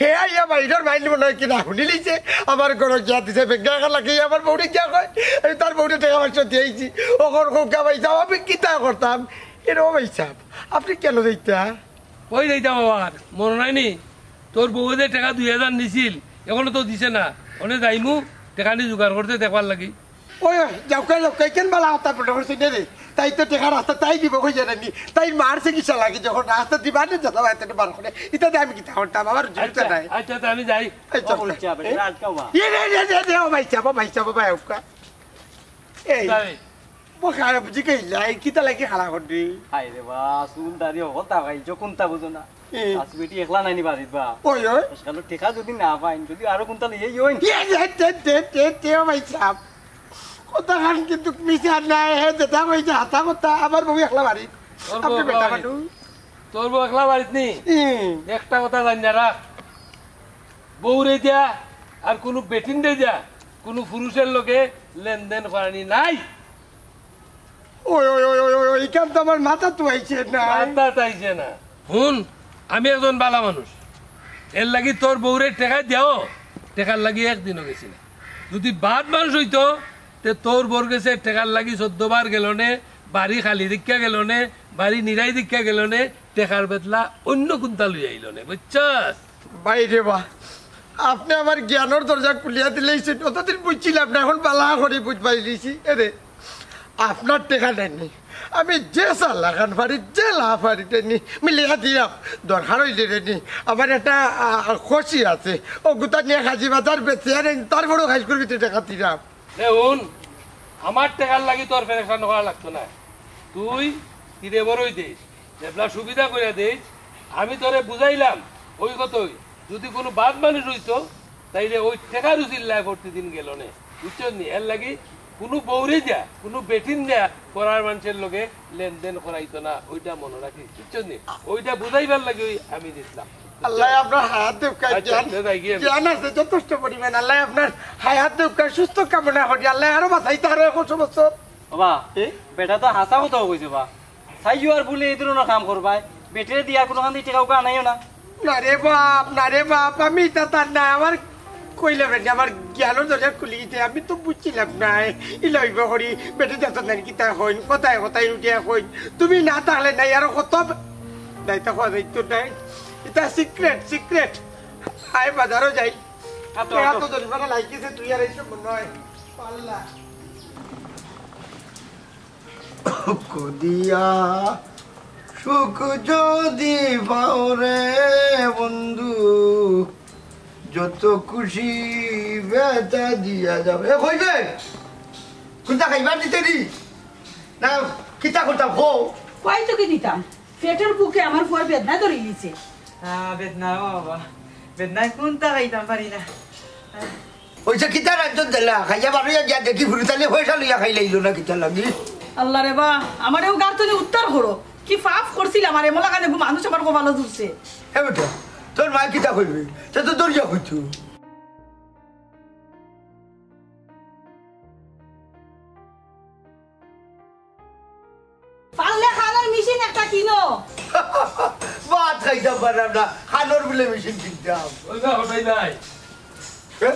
হে আইয়া বাইরর মাইন্ড মনে হয় কিনা হুনিলিছে, আমার ঘরো গিয়া দিছে, বেঙ্গা লাগি আমার বউরে গিয়া কয়, আমি তার বউরে টেকা পাঁচশো দিয়াইছি। অখন কউক্কা ভাই সাব, আমি কিতা করতাম? এ রে বা ভাই সাব, আপনে কেনে যাইতা? কই যাইতাম আবার? মনো নাই নি? তোর বউয়ে যে টেকা দুই হাজার নিছিল, অখনো তো দিছে না। অনে যাইমু, টেকানি জোগাড় করতে দেখবার লাগি। ওই, ওই, যাউক্কা, যাউক্কা, কেন বালা কথা মনে করছে নে রে? তাই তো টেকা রাস্তা তাই দিব, কই জানে নি? তাই মার চিকিৎসা লাগি যখন রাস্তা দিবা নে, যেতা ভাই, তেটা বার করে। ইতা দে আমি কিতা করতাম, আমার জুতা আচ্ছা, নাই। আচ্ছা, তে আমি যাই। এই চল। ও, বলছি, আবার এ? রাত খাওয়া। এ রে, রে, রে, রে, ও ভাই সাব, ও ভাই সাব, ও ভাই, ওকা। এই, যাই। ও খারাপ বুঝি কইলা, এই কিতা লাগি খাড়া করলি? হায় রে বা, চুল দাড়ি হকল তা ভাই, যখন তা বুঝো না। এ। শাশু বেটি একলা নাইনি বাড়িত বা। ওই, ওই। আজকাল টেকা যদি না পাইন, যদি আরো কোনটা লইয়া ইয়ে হইন। এ, এ, তে, তে, তে, তে, ও ভাই সাব। কথা খান কিন্তু মিছা নাই, হে যেতা কইছে হাছা কথা, আমার বউ একলা বাড়িত। তোর বউ আপনে একলা বেটা বাড়িত? মানুষ। তোর বউ একলা বাড়িত নি? হুম। একটা কথা জানিয়া রাখ, বউরে দিয়া আর কুনু বেটিনরে দিয়া কুনু পুরুষর লগে লেনদেন করানি নাই। ওই, ওই, ওই, ওই, ওই, ওই, ইখান তো আমার মাথাত আইছে না। মাথাত আইছে না। হুন, আমি একজন বালা মানুষ, এর লাগি তোর বউরে টেকা দেও, টেকার লাগি একদিনও গেছি না। যদি বাদ মানুষ অইতো, তে তোর বউর গেছে টেকার লাগি চৌদ্দ বার গেল নে, বাড়ি খালি দেখিয়া গেল নে, বাড়ি নিরাই দেখিয়া গেল নে, টেকার বেদলা অন্য কুন্তা লইয়া আইল নে, বুঝছস? ভাই রে বা, আপনে আমার জ্ঞানর দরজা খুলিয়া দিলাইছইন, অতদিন বুঝছিলাম না, অখন বালা করি বুঝ পাইলিছি। এরে, আপনার টেকা নেননি, আমি যে চালাখান পারি, যে লা পারি নেননি, মিলিয়া দিরাম। দরকার অইলে নেননি, আমার একটা, আ, খসি আছে, অগুতা নিয়া কাজি বাজার বেচিয়া নেননি, তারপরেও খাইস করে ভিতরে টেকা দিরাম। হুন, আমার টেকার লাগি তোর পেরেশান করা লাগতো না। তুই হিরে বড়ই দেইস, যেবলা সুবিধা করিয়া দেইস। আমি তোরে বুঝাইলাম, ওই কথাই। যদি কুনু বাদ মানুষ অইতো, তাইলে ওই টেকার উচিল্লায় প্রতিদিন গেল নে, বুঝছস নি? এর লাগি কুনু বউরে দিয়া, কুনু বেটিন দিয়া পরার মানষর লগে লেনদেন করাইতো না, ওইটা মনো রাখিস, বুঝছস নি? ওইটা বুঝাইবার লাগি ওই আমি দিছলাম। আল্লায় আপনার হায়াত দেউক্কা, আচ্ছা, জ্ঞান, তে যাই গিয়া। জ্ঞান আছে যথেষ্ট পরিমাণ। আল্লায় আপনার হায়াত দেউক্কা, সুস্থ কামনা করি। আল্লায় আরো বাঁচাইতা, আরো একশো বছর। বাবা, এ? বেটা তো হাছা কথাউ কইছে বা। চাইও আর বুলে এই ধরনর কাম করবায়। বেটিরে দিয়া কুনুখান দি টেকা উকা আনাইও না। না রে বাপ, না রে বাপ, আমি ইতা তার না, আমার কইলাম রে, আমার জ্ঞানর দরজা খুলি গেছে, আমি তো বুঝছিলাম না। ইলা অইবো করি, বেটি যত নাই কিতা কইন, কথায় কথায় উঠিয়া কইন, তুমি না থাকলে নাই আরো কত বে-, নাই তো কথা যাইতো নাই। ইতা সিক্রেট, সিক্রেট। আয় বাজারো যাই। আতো, এত আতো। জরিমানা লাগিছে, তুই আর এইসব মনে হয়। পাল্লা। দুঃখ দিয়া সুখ যদি পাও রে বন্ধু, যত খুশি বেটা দিয়া যাবে। এ, কই বে? কুনটা খাইবার দিতে নি? না, কিতা করতাম, কও। কই তো কি দিতাম? পেটর ভুকে আমার ফুয়ার বেদনা ধরি গেছে। আহ, বেদনা, ও বাবা, বেদনায় কুনটা খাইতাম পারি না। ওই যে কিতা রাজ্য দিলা, খাইয়া বারইয়া গিয়া দেখি ফুরুতালি পয়সা লইয়া খাইলাইলো না কিতা লাগি। আল্লাহ রে বা, আমারে ও গার তনে উদ্ধার করো। কি পাপ করছিলাম আর এমলা কানে গু মানুষ আমার কপালো জুটছে। হে বেটা, তোর মায় কিতা কইবে? তে তো দরিয়া কইতো। পারলে খানোর মেশিন একটা কিনো। ভাত খাইতাম পারলাম না, খানোর বুলে মেশিন কিনতাম। ওই না, ওটাই নাই। এ?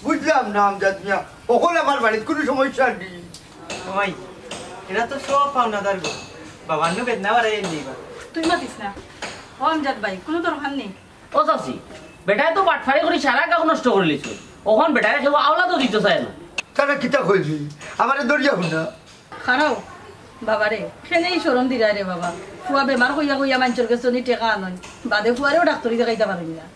বুঝলাম না, আমজাদ মিয়া। অখন আমার বাড়িত কুনু সমস্যা নেই। ওই, এরা তো সব পাওনাদার গো। বাবার নু বেদনা বাড়াই দিবা। তুই মাতিস না। ও আমজাদ ভাই, কুনু দরকার নেই। ও চাচি, বেটায় তো বাটফারি করি সারা গাঁও নষ্ট করিলিছে। অখন বেটায় কেউ আওলাদও দিতো চায় না। তারা কিতা কইবি? আমারে দরিয়া হুনা। খাড়াও, বাবারে, কেনে ই শরম দিরায় রে বাবা। ফুয়া বেমার কইয়া কইয়া মাইনষর গেছ থনে টেকা আনইন, বাদে ফুয়ারেও ডাক্তরি দেখাইতা পারইন না।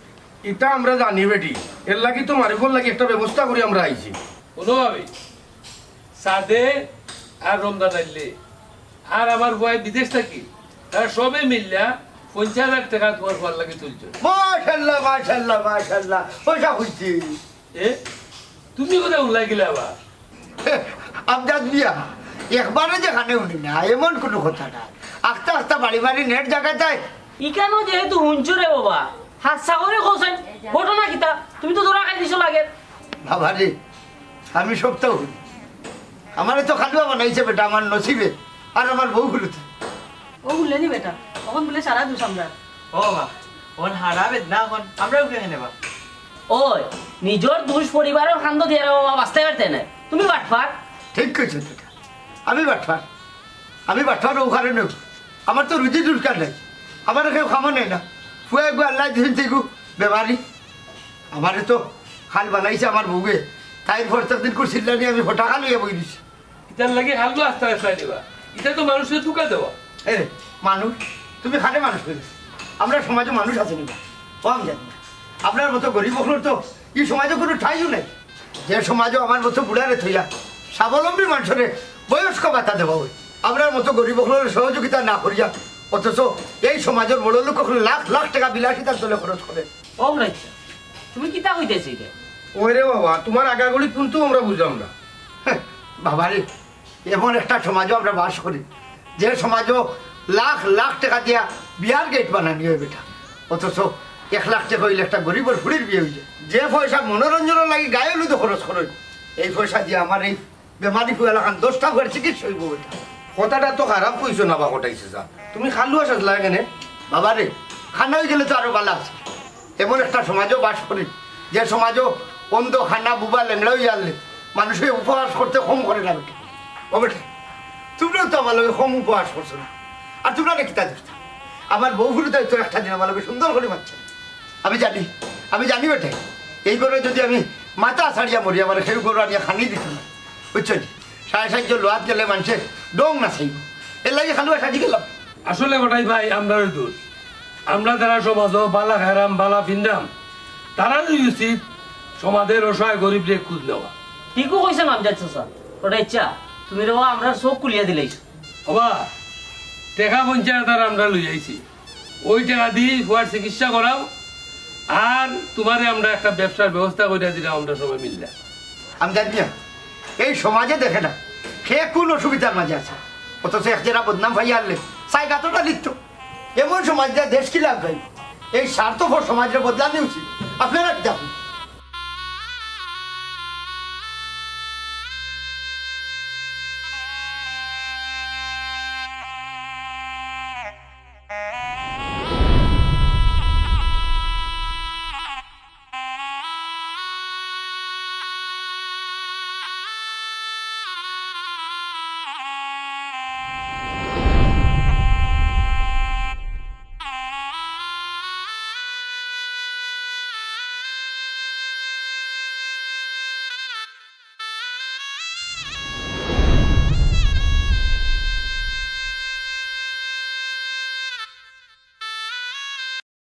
ইতা আমরা জানি বেটি, এরলাগি তো মারিফর লাগি একটা ব্যবস্থা করি আমরা আইছি। হুনো ভাবি, সাদে আর রমজান আইলে আর আমার ফুয়ায় বিদেশ থাকি, তারা সবে মিল্লা পঞ্চাশ হাজার টেকা তুমার ফুয়ার লাগি তুলছে। মাশাআল্লাহ, মাশাআল্লাহ, মাশাআল্লাহ। পয়সা খুঁজছি। এ? তুমি কোথায় উল্লাই গেলে আবার? আমজাদ মিয়া, একবারে যে কানে হুনি না, এমন কুনু কথা না। আস্তে আস্তে বাড়ি বাড়ি নেট জাগাত যায়। ইখানো যেহেতু হুনছো রে বাবা, হাছা করি কও চাইন, ঘটনা কিতা? তুমি তো ধরা খাই দিছো লাগে। বাবা রে, আমি সবতা হুনি। আমারে তো খালুয়া বানাইছে বেটা আমার নসিবে, আর আমার বউ হুলুতে। ও হুনলে নি বেটা, অখন বুলে সারা দুষ আমরার। ও বাবা, অখন হারা বেদনা অখন আমরার উপরে কেনে বা? ওই, নিজর দুষ পরিবারর কান্দো দিয়া রে বাবা বাঁচতায় পারতায় নায়। তুমি বাটফার। ঠিক কইছো বেটা, আমি বাটফার। আমি বাটফার অউ কারণে, আমার তো রুজি রোজগার নাই, আমারে কেউ কামো নেয় না। ফুয়া এগু আল্লায় দিছইন, ইগু বেমারি। আমারে তো খাল বানাইছে আমার বউয়ে, তাইর পর তো একদিন কুরসিল্লা নিয়া আমি ফটাকা লইয়া বই রইছি। ইতার লাগি খালু আস্তা আস্তা দিবা, ইতা তো মানুষরে ধুকা দেওয়া। এ রে, মানুষ? তুমি কারে মানুষ কইলে? আমরার সমাজো মানুষ আছে নি বা? ও আমজাদ মিয়া, আপনার মতো গরিব অকলর তো ই সমাজো কুনু ঠাইও নাই। যে সমাজো আমার মতো বুড়ারে থইয়া স্বাবলম্বী মানষরে বয়স্ক ভাতা দেওয়া অয়, আমরার মতো গরিব অকলরে সহযোগিতা না করিয়া, অথচ এই সমাজর বড় লোক অকলে লাখ লাখ টেকা বিলাসিতার দলে খরচ করে। ও রাইচ্চা, তুমি কিতা কইতাছো ইতা? ওরে বাবা, তুমার আগাগুড়ি কুন্তা আমরা বুঝলাম না। বাবারে, এমন একটা সমাজো আমরা বাস করি, যে সমাজো লাখ লাখ টেকা দিয়া বিয়ার গেট বানানি অয় বেটা, অথচ এক লাখ টেকা অইলে একটা গরিবর ফুড়ির বিয়া অইযায়। যে পয়সা মনোরঞ্জনর লাগি গায়ে হলুদো খরচ করইন, এই পয়সা দিয়া আমার এই বেমারি ফুয়া লাখান দশটা ফুয়ার চিকিৎসা অইবো বেটা। কথাটা তো খারাপ কইছো না বা কটাই চাচা, তুমি খালুয়া সাজলায় কেনে? বাবারে, কানা অইগেলে তো আরো ভালা আছিল। এমন একটা সমাজো বাস করি, যে সমাজো অন্ধ, কানা, বুবা, লেংড়া অইয়া আইলে মানষে উপহাস করতে কম করে না বেটা। ও বেটা, তুমরাও তো আমার লগে কম উপহাস করছো না। আর তুমরারে কিতা ধরতা? আমার বউ ফুরুতায় তো একটা দিন আমার লগে সুন্দর করি মাতছে না। আমি জানি, আমি জানি বেটা, এই ঘরো যুদি আমি মাথা ছাড়িয়া মরি, আমারে কেউ ঘরো আনিয়া খানি দিতো না। বুঝছো নি? সাড়ে সাতশো লোয়াত গেলে মানষে ডং না চাইবো। এরলাগি খালুয়া সাজি গেলাম। আসলে কটাই ভাই, আমরারউ দোষ। আমরা যারা সমাজো ভালা খাইরাম, ভালা ফিনরাম, তারারউ উচিত সমাজর অসহায় গরিবরে খুজ নেওয়া। ঠিকউ কইছইন আমজাদ চাচা। কটাই চাচা, তুমি রে বা আমরার চউখ খুলিয়া দিলাইছো। ওবা, টেকা পঞ্চাশ হাজার আমরা লই আইছি। ওই টেকা দি ফুয়ার চিকিৎসা করাও, আর তুমারে আমরা একটা ব্যবসার ব্যবস্থা করিয়া দিলাম, আমরা সবে মিল্লা। আমজাদ মিয়া, এই সমাজে দেখে না কে কুন অসুবিধার মাঝে আছে, অথচ এক জেরা বদনাম পাইয়া আনলে চাই গাতটা লিখত। এমন সমাজ দিয়া দেশ কি লাভ ভাই? এই স্বার্থপর সমাজরে বদলানি উচিত। আপনারা কি দেখুন,